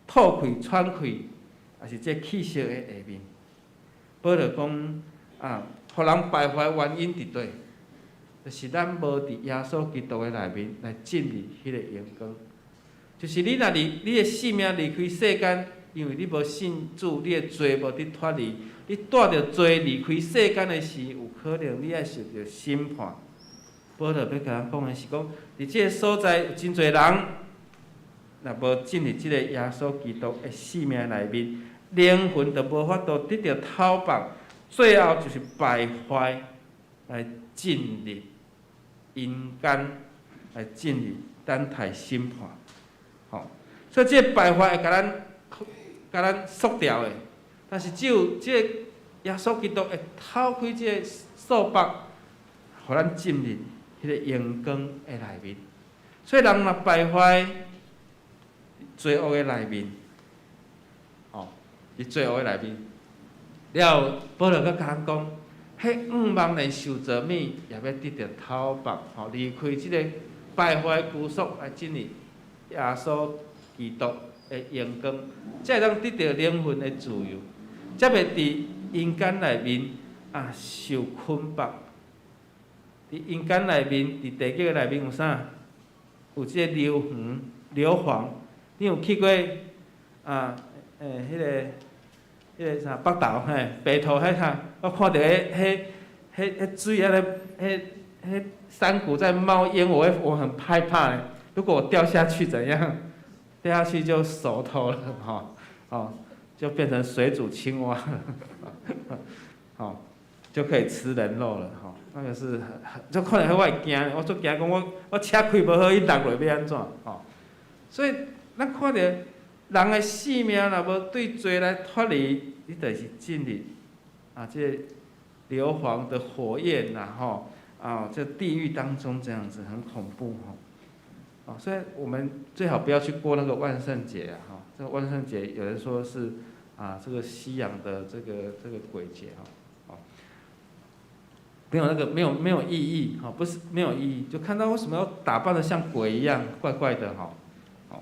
吐氣、喘氣，抑是這氣息的下面。保羅講啊，予人敗壞原因佇佗？就是咱無佇耶穌基督的內面來進入彼個榮光。就是你若離你的性命離開世間，因為你無信主，你的罪無得脫離。你帶著罪離開世間的時，有可能你愛受著審判。保羅欲共咱講的是講，佇這個所在有真濟人，若無進入這個耶穌基督的性命內面，靈魂就無法度得著透放，最後就是敗壞來進入陰間，來進入等待審判。吼，所以這個敗壞會共咱、共咱束掉的，但是只有這個耶穌基督會透開這個束縛，予咱進入彼個榮光的內面。所以人若敗壞，罪惡的內面，吼，佇罪惡的內面，了後保羅閣共咱講，彼向望連受造物也欲得著透放，吼，離開這個敗壞的拘束來進入耶穌基督的的榮光，才會當得著靈魂的自由，才袂佇陰間內面啊受捆綁。佇陰間內面，佇地獄內面有啥？有這個硫磺、硫磺。你有去過啊？彼個啥北投嘿，白頭彼啥？我看著彼水按呢，彼山谷在冒煙，我很害怕。如果我掉下去怎樣？掉下去就熟透了，吼，哦，就變成水煮青蛙了，吼，就可以吃人肉了，吼，那個是很，就看著我會驚，我足驚講我車開無好，伊落落欲按怎，吼，所以咱看著人的性命若無對罪來脫離，你就是進入啊，這個硫磺的火焰呐，吼，啊，這地獄當中這樣子很恐怖，吼。哦，所以我們最好不要去過那個萬聖節啊！哈，這個萬聖節有人說是啊，這個西洋的這個鬼節哈，哦，沒有那個沒有意義，哈，不是沒有意義，就看到為什麼要打扮得像鬼一樣，怪怪的哈，哦，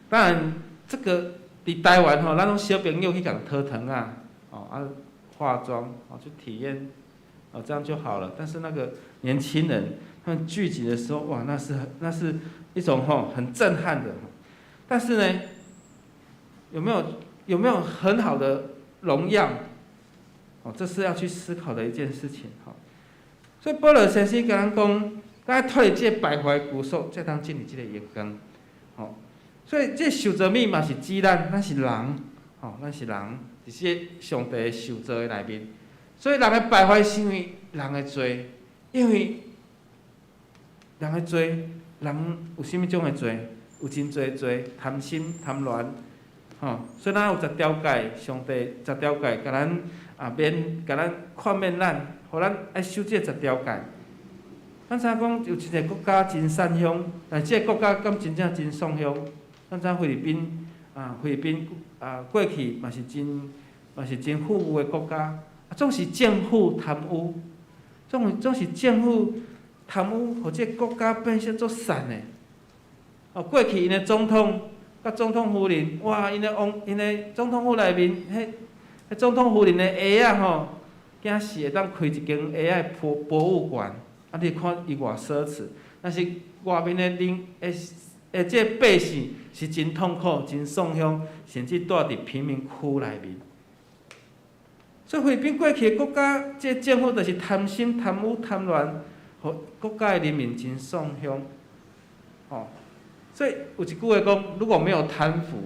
當然這個佇台灣吼，咱攏小朋友去共討糖仔，哦啊化妝，哦去體驗，哦這樣就好了。但是那個年輕人，他們聚集的時候，哇，那是一種吼很震撼的。但是呢，有沒有很好的榮耀？哦，這是要去思考的一件事情。哈，所以保羅先生共咱講，咱脫離這個敗壞拘束，才通進入這個榮光。吼，所以這受造物嘛是指咱，咱是人，吼，咱是人，佇這上帝受造的內面。所以人的敗壞是因為人的罪，因為人的罪，人有啥物種的罪？有真濟罪，貪心、貪戀，吼。所以咱有十條誡，上帝十條誡，共咱啊免，共咱勸勉咱，予咱愛守這十條誡。咱知影講有真濟國家真散鄉，但這個國家敢真正真喪鄉？咱知影菲律賓啊，菲律賓啊，過去嘛是真富裕的國家，啊，總是政府貪污，總是政府貪污，予這個國家變成足散的。哦，過去𪜶的總統佮總統夫人，哇，𪜶的王，𪜶的總統府內面，彼總統夫人的鞋仔吼，驚死會當開一間鞋仔博物館，啊，你看伊偌奢侈，但是外面的人的這個百姓是真痛苦、真喪鄉，甚至蹛佇貧民區內面。所以菲律賓過去的國家，這個政府就是貪心、貪污、貪亂，予國家的人民真喪鄉，吼。所以有一句話講：如果沒有貪腐，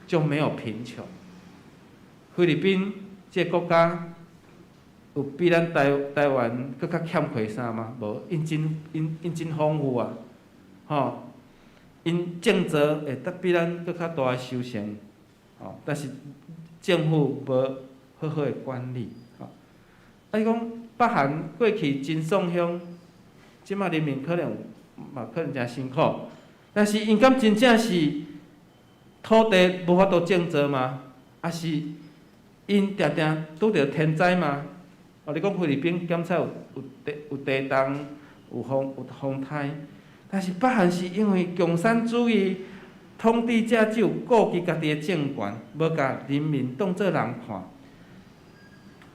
就沒有貧窮。菲律賓這個國家有比咱台灣閣較欠缺啥嗎？無，𪜶真豐富啊，吼！𪜶種作會得比咱閣較大的收成，吼！但是政府無好好的管理，吼！啊，伊講北韓過去真喪鄉，這馬人民可能嘛可能誠辛苦。但是𪜶敢真正是土地無法度種作嗎？抑是𪜶定定拄著天災嗎？哦，你講菲律賓檢測有地動、有風颱，但是北韓是因為共產主義統治者只有顧及家己的政權，無共人民當做人看。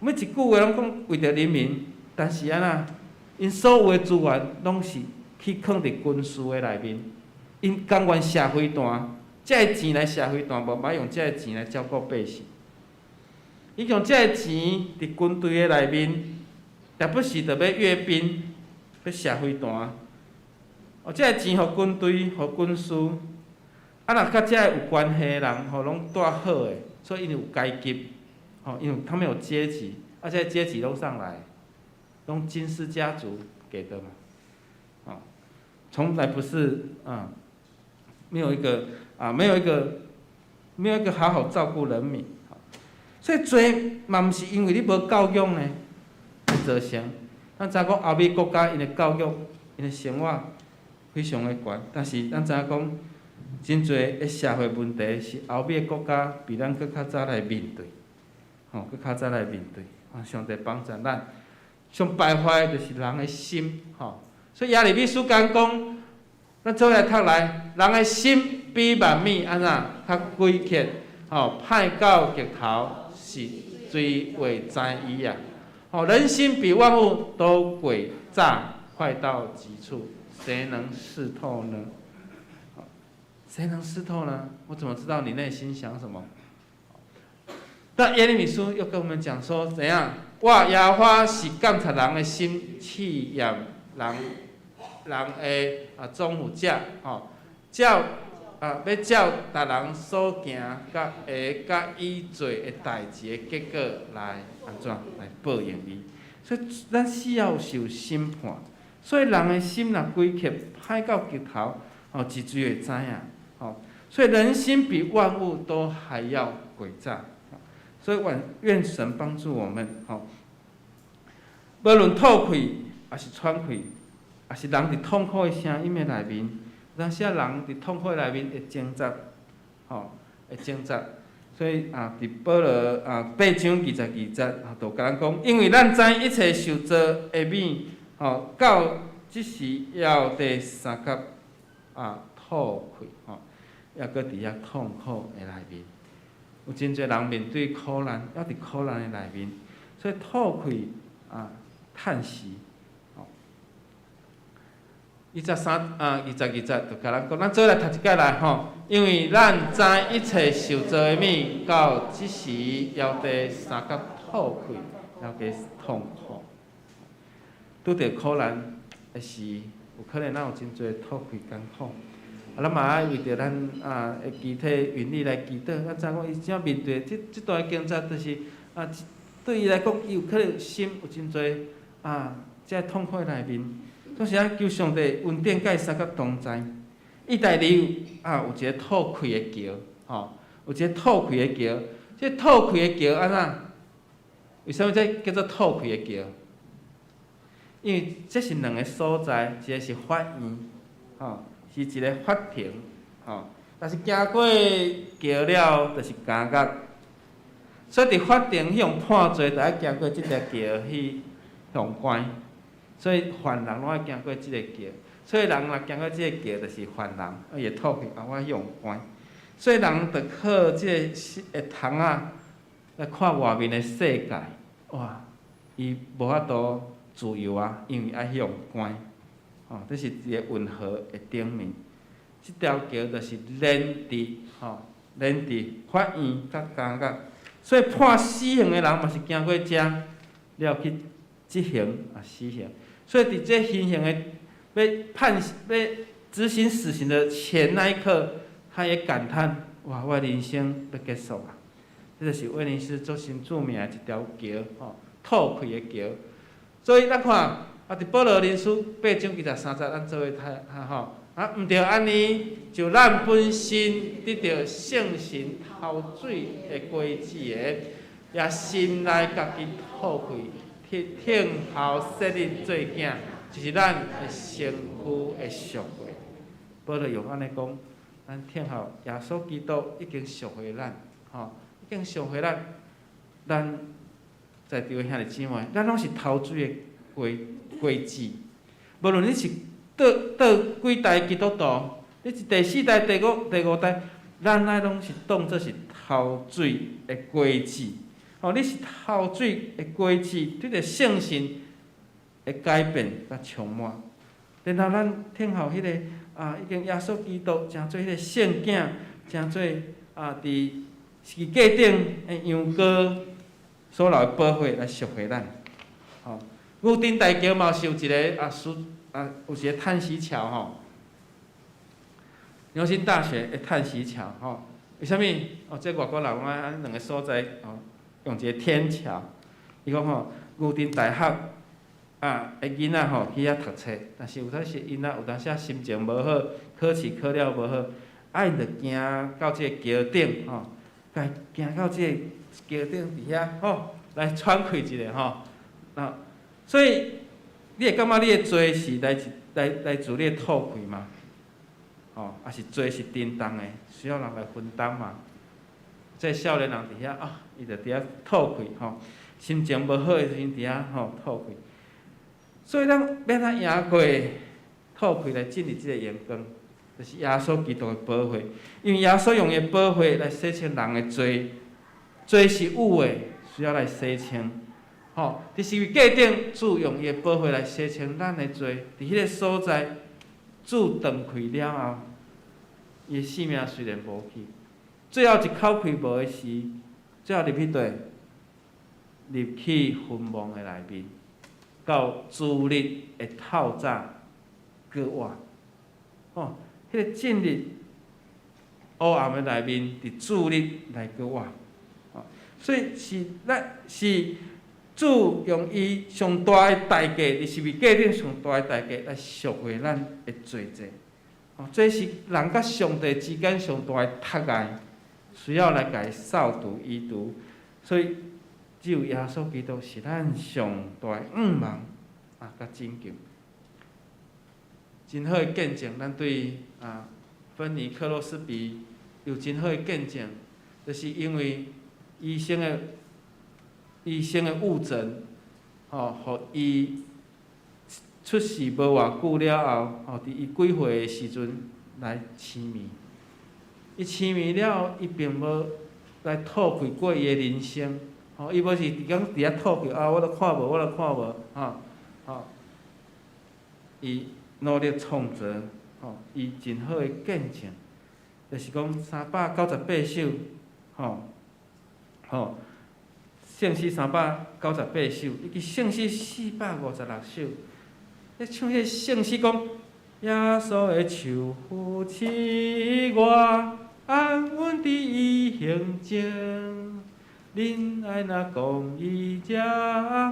每一句話攏講為著人民，但是按怎？𪜶所有的資源攏是去囥佇軍事的內面。𪜶甘願射飛彈，這个錢來射飛彈，無愛用這个錢來照顧百姓。伊用這个錢佇軍隊的內面，時不時就欲閱兵，欲射飛彈。哦，這个錢予軍隊，予軍事，啊，若佮這个有關係的人，吼，攏帶好的，所以𪜶有階級，吼，因為他們有階級，啊，這個階級攏啥來，攏金氏家族給的嘛，哦，從來不是啊。沒有一個啊，沒有一個好好照顧人民，所以罪嘛毋是因為你無教養呢，會造成。咱知影講歐美國家𪜶的教育、𪜶的生活非常的懸，但是咱知影講，真濟的社會問題是歐美國家比咱閣較早來面對，吼，閣較早來面對。啊，上帝幫助咱。上敗壞就是人的心，吼。所以耶利米書講，咱做伙來讀來，人的心比萬物按怎較詭譎，吼，歹到極頭，是誰會知伊啊？吼，人心比萬物都詭詐，壞到極處，誰能識透呢？誰能識透呢？我怎麼知道你內心想什麼？但耶利米書又跟我們講說，怎樣？我耶和華是鑒察人的心，試驗人人的啊終傅者，吼，照啊欲照逐人所行佮會佮伊做的代誌的結果來按怎來報應伊。所以咱死後受審判，所以人的心若詭譎，歹到極頭，吼，是誰會知影？吼，所以人心比萬物都還要詭詐。所以願願神幫助我們，吼，無論吐氣，抑是喘氣，抑是人佇痛苦的聲音的內面，有當時仔人佇痛苦的內面會掙扎，吼，會掙扎。所以啊，佇保羅啊八章二十二節啊，就共咱講，因為咱知一切受造的物，吼，到這時猶佇相佮啊吐氣，吼，猶閣佇遐痛苦的內面。有真濟人面對苦難，猶佇苦難的內面，所以吐氣啊，嘆息，吼。23啊，22節就共咱講，咱做伙來讀一擺來吼，因為咱知一切受造的物，到這時猶佇相佮吐氣，猶佇痛苦。拄著苦難的時，有可能咱有真濟吐氣艱苦。啊，咱嘛愛為著咱啊的肢體雲理來祈禱。咱知影講伊怎面對這這段經濟，就是啊，對伊來講，伊有可能心有真濟啊，這痛苦的內面，總是愛求上帝恩典佮伊相佮同在。意大利啊，有一个吐氣的橋，吼，有一个吐氣的橋。這吐氣的橋按怎？為啥物這叫做吐氣的橋？因為這是兩个所在，一个是法院，吼。是一个法庭，吼，但是行過橋了，就是監獄。所以佇法庭彼予判罪，就愛行過這條橋去予關。所以犯人攏愛行過這个橋。所以人若行過這个橋，就是犯人，伊會吐氣，啊，我予關。所以人就靠這个的窗仔來看外面的世界，哇！伊無法度自由啊，因為愛予關。吼，這是一个運河的頂面，這條橋就是連佇吼，連佇法院佮監獄，所以判死刑的人嘛是經過遮了去執行啊死刑。所以佇這行刑的欲判欲執行死刑的前那一刻，他也感嘆：哇，我的人生欲結束啊！這就是威尼斯足真著名的一條橋，吼，吐氣的橋。所以咱看。啊！佇保羅林書八章23節，咱做伙讀哈吼。啊，毋著按呢，就咱本身得著聖神頭水的果子的，也心內家己吐氣，聽候設立做囝，就是咱的身軀的贖回。保羅用按呢講，咱聽候耶穌基督已經贖回咱，吼，已經贖回咱。咱在場的兄弟姊妹，咱攏是頭水的果果子，無論你是佗佗幾代基督徒，你是第四代、第五、第五代，咱愛攏是當做是頭水的果子。吼，你是頭水的果子，對著聖神的改變佮充滿。然後咱聽候彼个啊，已經耶穌基督成做彼个聖囝，成做啊，佇十字架頂的羊羔所流的寶血來贖回咱。吼，牛津大橋嘛是有一个啊，書啊，有一个嘆息橋吼。牛津大學的嘆息橋吼，為啥物？哦，這外國人攏愛按兩个所在哦，用一个天橋。伊講吼，牛津大學啊的囡仔吼去遐讀冊，但是有當時𪜶仔有當時仔心情無好，考試考了無好，啊𪜶就行到這个橋頂吼，共行到這个橋頂佇遐吼來喘氣一下吼，啊，所以你會感覺你的罪是來自來來自你的吐氣嗎？吼，抑是罪是沉重的，需要人來分擔嗎？這少年人佇遐啊，伊就佇遐吐氣吼，心情無好的時陣佇遐吼吐氣。所以咱欲按怎贏過吐氣來進入這个榮光？就是耶穌基督的寶血。因為耶穌用伊的寶血來洗清人的罪，罪是有的，需要來洗清。吼，佇十字架頂，主用伊的寶血來洗清咱的罪。佇彼个所在，主斷氣了後，伊的性命雖然無去，最後一口氣無的時，最後入去佗？入去墳墓的內面，到主日的透早閣活。吼，彼个進入黑暗的內面，佇主日來閣活。吼，所以是咱是主用伊上大的代價，佇十字架頂上大的代價來贖回咱的罪債。吼，這是人佮上帝之間上大的窒礙，需要來共伊掃除移除。所以只有耶穌基督是咱上大的向望啊，佮拯救。真好的見證，咱對啊芬尼克洛斯比有真好的見證，就是因為醫生的誤診，吼，予伊出世無偌久了後，吼，佇伊幾歲的時陣來痴迷。伊痴迷了後，伊並無來吐氣過伊的人生，吼，伊無是佇講佇遐吐氣啊，我都看無，我都看無，吼，吼，伊努力創造，吼，伊真好的見證，就是講398首，吼，吼，聖詩398首，以及聖詩456首，咧唱彼個聖詩講，耶穌的手扶持我，安穩佇伊胸前，仁愛若公義遮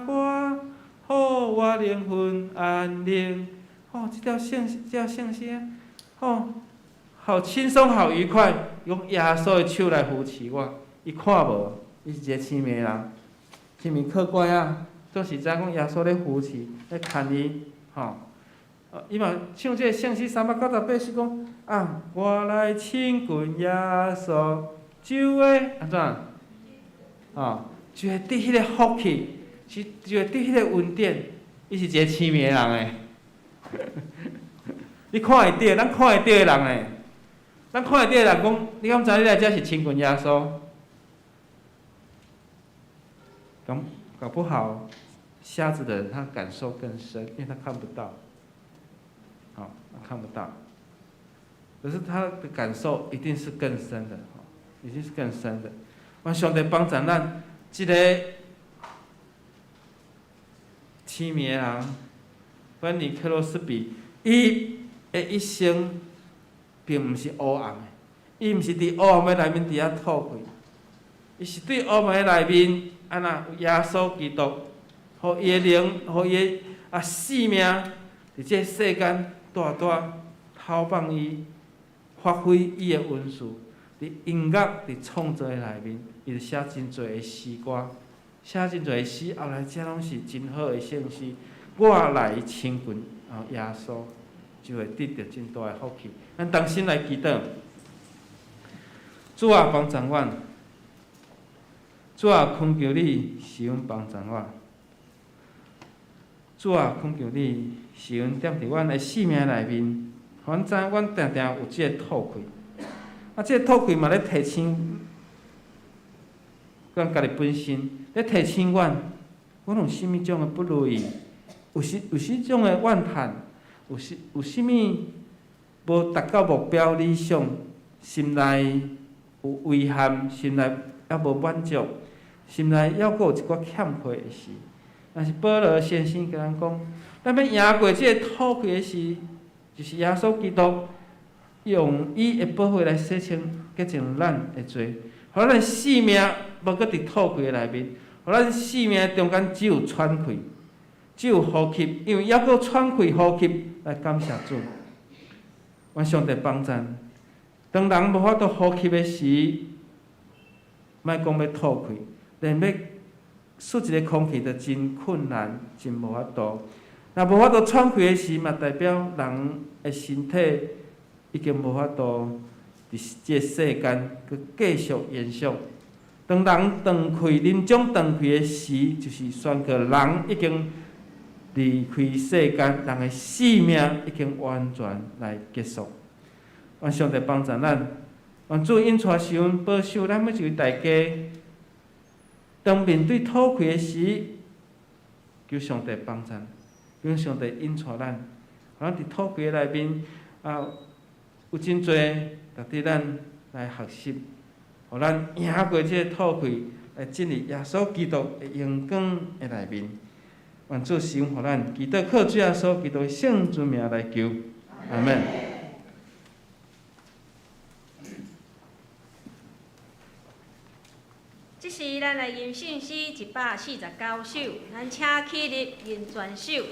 我，予我靈魂安寧。吼，這條聖這條聖詩，吼，好輕鬆，好愉快，用耶穌的手來扶持我。伊看無，伊是一個痴迷人，痴迷靠拐仔，總是知影講耶穌咧扶持，咧牽伊，吼。伊嘛唱這個聖詩398首講啊，我來親近耶穌，就會按怎？吼，就會得彼個福氣，是就會得彼個恩典。伊是一個痴迷的人欸。你看會著，咱看會著的人欸，咱看會著的人講，你敢知你來遮是親近耶穌？咁搞不好，瞎子的人他感受更深，因為他看不到，好，他看不到。可是他的感受一定是更深的，一定是更深的。願上帝幫助咱，這个痴迷的人，芬尼克羅斯比，伊的一生並毋是黑暗的，伊毋是佇黑暗的內面佇遐吐氣，伊是對黑暗的內面，按怎有耶穌基督，予伊的靈，予伊的啊性命，佇這个世間大大透放伊，發揮伊的恩賜，佇音樂、佇創作的內面，伊就寫真濟的詩歌，寫真濟的詩，後來這攏是真好的聖詩。我來親近啊耶穌，就會得著真大的福氣。咱同心來祈禱，主啊，幫助阮！主啊，懇求你賜恩幫助我。主啊，懇求你賜恩踮佇阮的性命內面，予阮知阮定定有這个吐氣。啊，這个吐氣嘛咧提醒阮家己本身，咧提醒阮，阮有啥物種的不如意，有啥種的怨嘆，有啥物無達到目標理想，心內有遺憾，心內猶無滿足，心內猶閣有一寡欠缺的時。但是保羅先生共咱講，咱欲贏過這个吐氣的時，就是耶穌基督用伊的寶血來洗清潔淨咱的罪，予咱性命無閣佇吐氣的內面，予咱性命中間只有喘氣，只有呼吸，因為猶閣喘氣呼吸來感謝主。願上帝幫贊，當人無法度呼吸的時，莫講欲吐氣，連欲吸一个空氣都真困難，真無法度。若無法度喘氣的時，嘛代表人的身體已經無法度佇這个世間閣繼續延續。當人斷氣、臨終斷氣的時，就是宣告人已經離開世間，人的生命已經完全來結束。愿上帝幫助咱，願主引帶使阮保守咱每一位大家，當面對討氣的時，求上帝幫助，求上帝引帶咱，咱佇討氣的內面啊，有真濟值得咱來學習，予咱贏過這个討氣，來進入耶穌基督的榮光的內面。願主賜予咱，祈禱靠主耶穌基督的聖尊名來求，阿門。這時，咱來吟聖詩149首，咱請起立吟全首。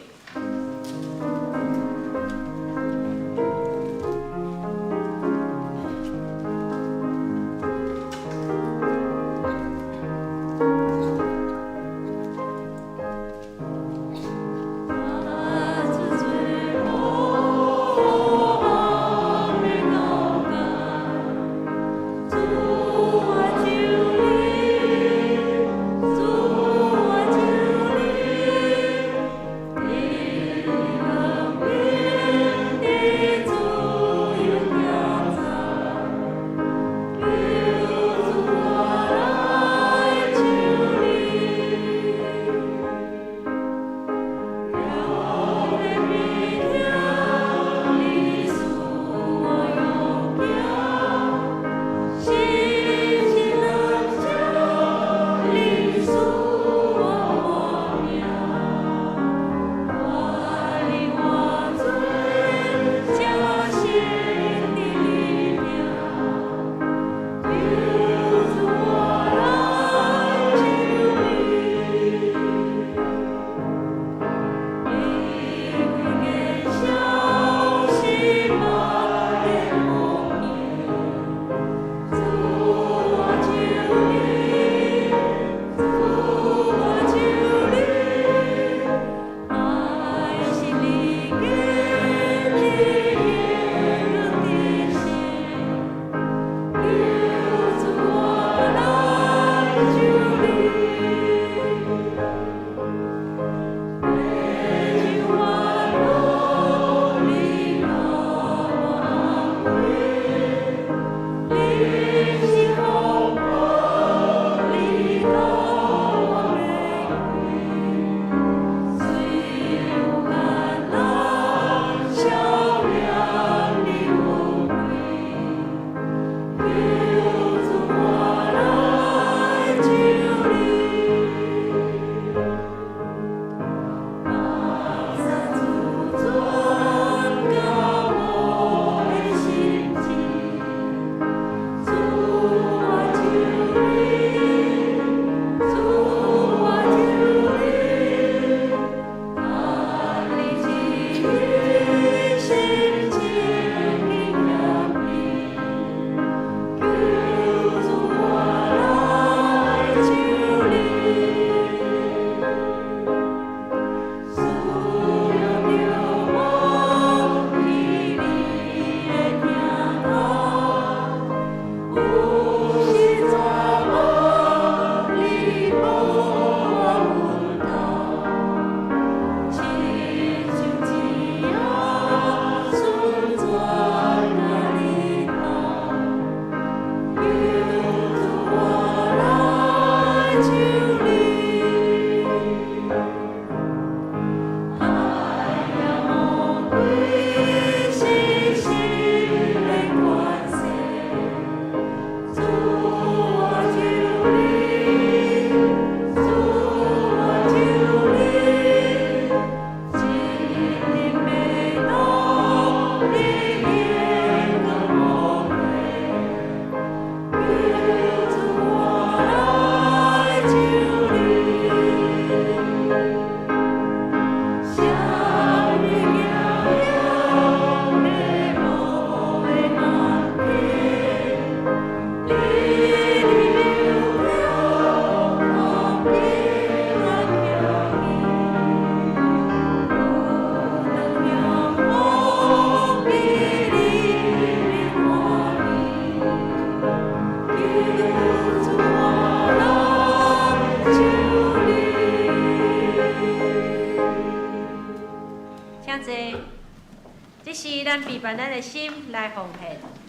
請坐。這時，咱備辦咱的心來奉獻。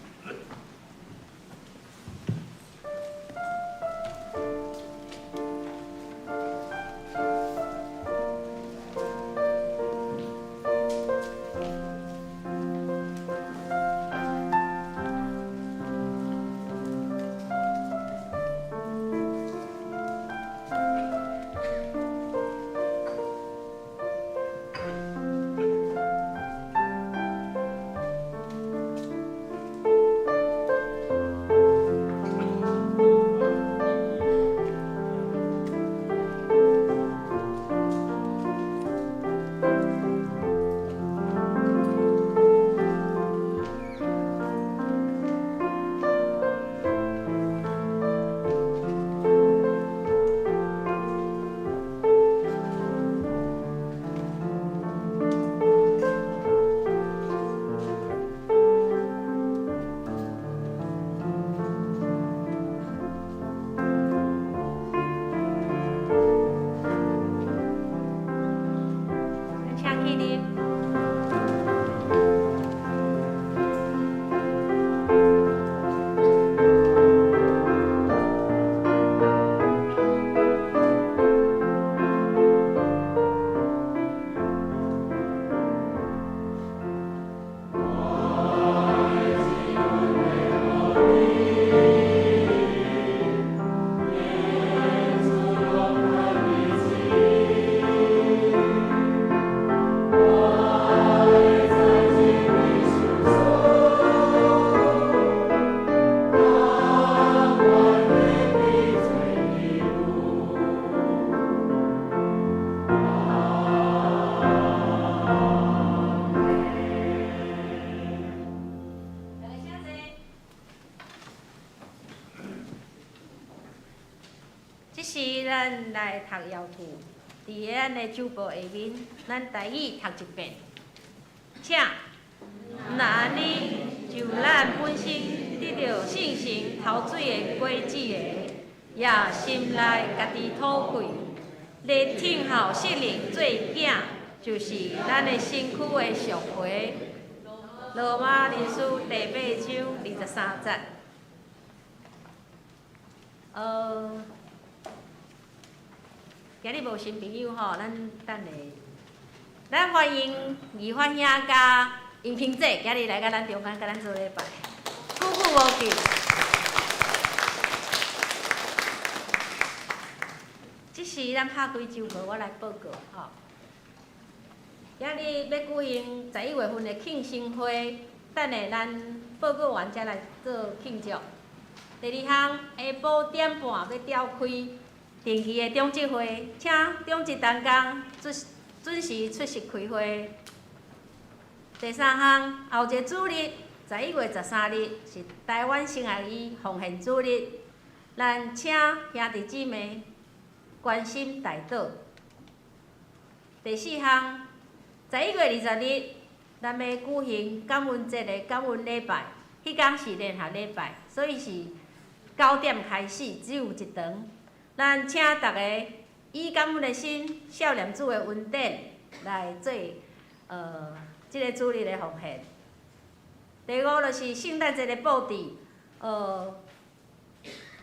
咱來讀遙圖，佇咱的周報下面，咱台語讀一遍，請。若按呢，就咱本身得著聖神頭水的果子的，也心內家己討氣，咧聽候聖靈做囝，就是咱的身軀的贖回。羅馬人書第八章23節。今日無新朋友吼，咱等下，咱歡迎義發兄佮尹平姐，今日來佮咱中間佮咱做禮拜，久久無見。這時咱拍開周報，我來報告吼。今日欲舉行11月份的慶生會，等下咱報告完才來做慶祝。第二項，下晡點半欲召開定期的長執會，請長執同工準準時出席開會。第三項，後一个主日，11月13日是台灣聖愛醫奉獻主日，咱請兄弟姊妹關心代禱。第四項，11月20日，咱欲舉行感恩節的感恩禮拜，彼工是聯合禮拜，所以是9點開始，只有一堂。咱請逐家以感恩的心，少念主的恩典來做這个主日的奉獻。第五就是聖誕節的布置，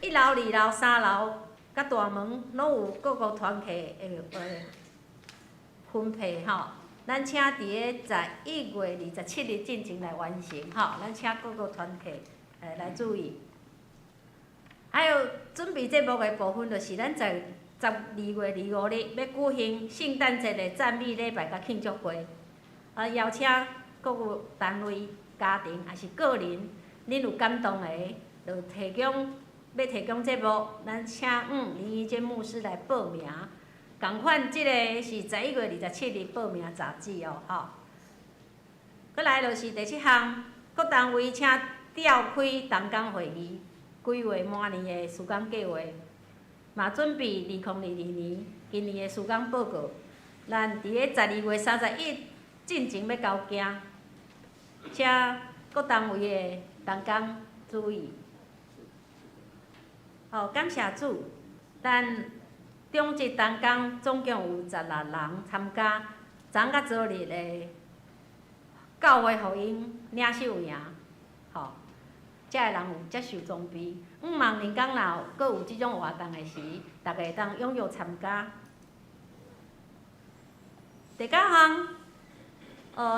一樓、二樓、三樓佮大門攏有各個團契的分配吼。咱請佇个11月27日進前來完成吼，咱請各個團契來注意。還有準備節目的部分，就是咱在12月25日欲舉行聖誕節的讚美禮拜佮慶祝會。邀請各個單位、家庭抑是個人，恁有感動的，就提供欲提供節目，咱請林怡娟牧師來報名。仝款，這个是11月27日報名截止哦，吼。閣來就是第七項，各單位請召開同工會議，規劃明年的事工計劃，嘛準備2022年今年的事工報告。咱佇个12月31進前欲交件，請各單位的同工注意。好，感謝主，咱長執同工總共有16人參加，昨佮昨日的教會福音領袖營，吼，遮的人有接受裝備。向望明工若閣有這種活動的時，逐家會當踴躍參加。第九項，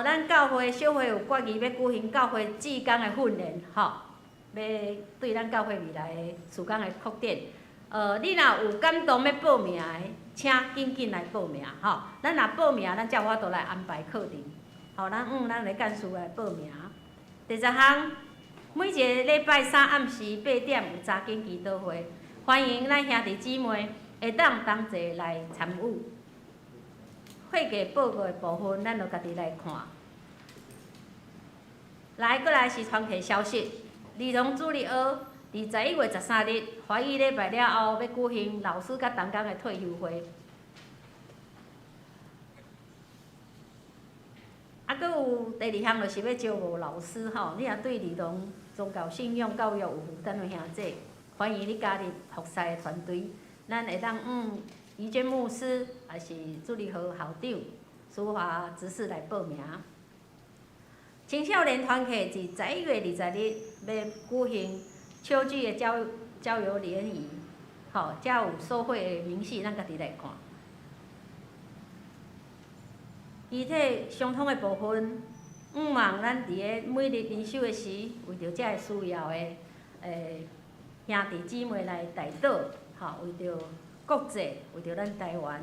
咱教會小會有決議欲舉行教會志工的訓練，吼，欲對咱教會未來的事工的擴展。你若有感動欲報名的，請緊緊來報名，吼。咱若報名，咱才有法度來安排課程。吼，咱的幹事來報名。第十項，每一个禮拜三暗時8點有查經祈禱會，歡迎咱兄弟姊妹會當同齊來參與。會計報告的部分，咱就家己來看。來，閣來是團契消息。兒童主日學，佇11月13日，華語禮拜了後，欲舉行老師佮同工的退休會。啊，閣有第二項，就是欲招募老師吼。你若對兒童宗教信仰教育有負擔的兄弟，歡迎你加入服侍的團隊。咱會當怡娟牧師，抑是主日學校長蘇華執事來報名。青少年團契佇11月20日欲舉行秋季的郊遊聯誼，吼，遮有收費的明細，咱家己來看。肢體相通的部分，向望咱佇个每日靈修的時，為著遮个需要的兄弟姊妹來代禱，吼，為著國際，為著咱台灣，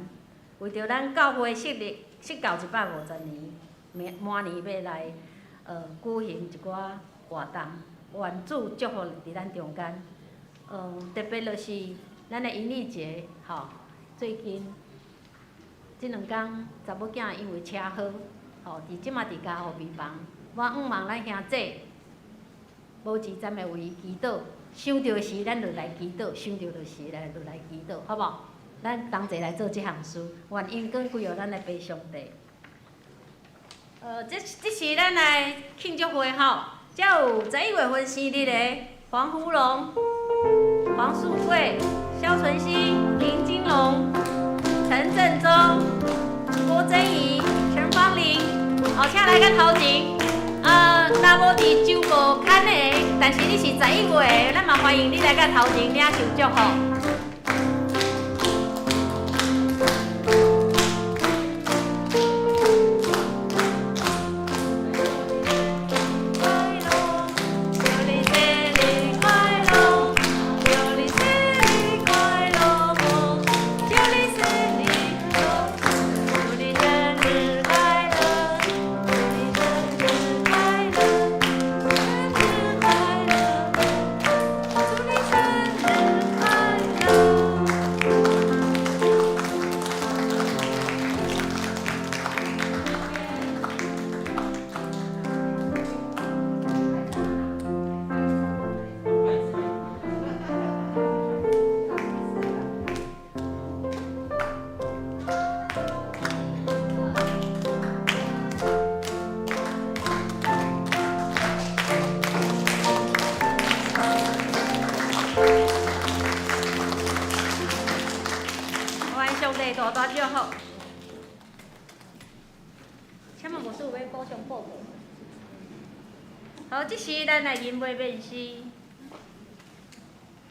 為著咱教會設立設教150年，明年欲來舉行一寡活動，願主祝福佇咱中間。特別就是咱的英語節，吼，最近這兩工查某囝因為車禍，吼，佇這馬佇加護病房，我向望咱兄弟無一站的為伊祈禱，想著時咱就來祈禱，想著就是來就來祈禱，好無？咱同齐来做這項事，願榮光歸予咱的父上帝。這是咱來慶祝會吼，遮有11月份生日的黃福龍、黃樹貴、蕭純熙、林金龍、陳振宗、郭珍怡、陳芳玲，哦，請來到頭前。若無佇周報刊的，但是你是11月的，咱嘛歡迎你來到頭前領受祝福。大大祝福。请问牧师有欲补充报告？好，这时咱来吟袂面诗，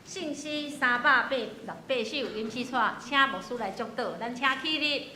圣诗388首吟诗带，请牧师来祝祷，咱请起立。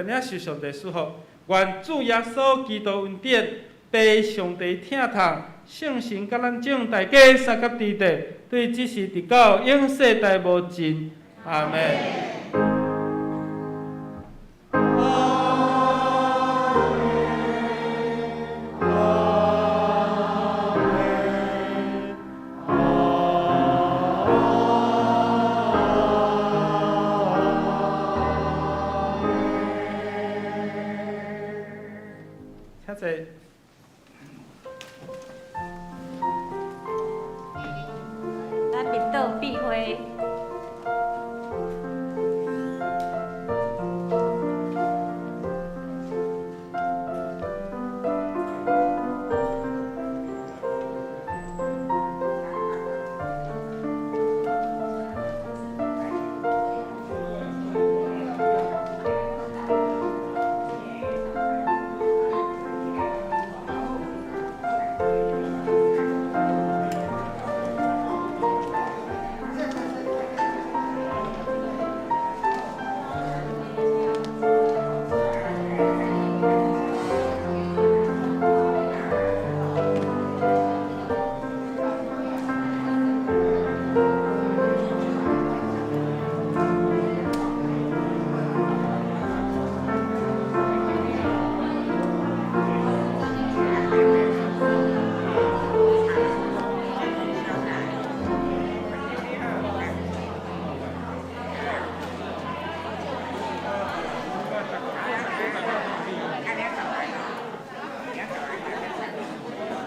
领受上帝祝福，愿主耶稣基督恩典、父上帝疼痛、圣神佮咱众大家相佮伫地，对这时直到永世代无尽。阿们。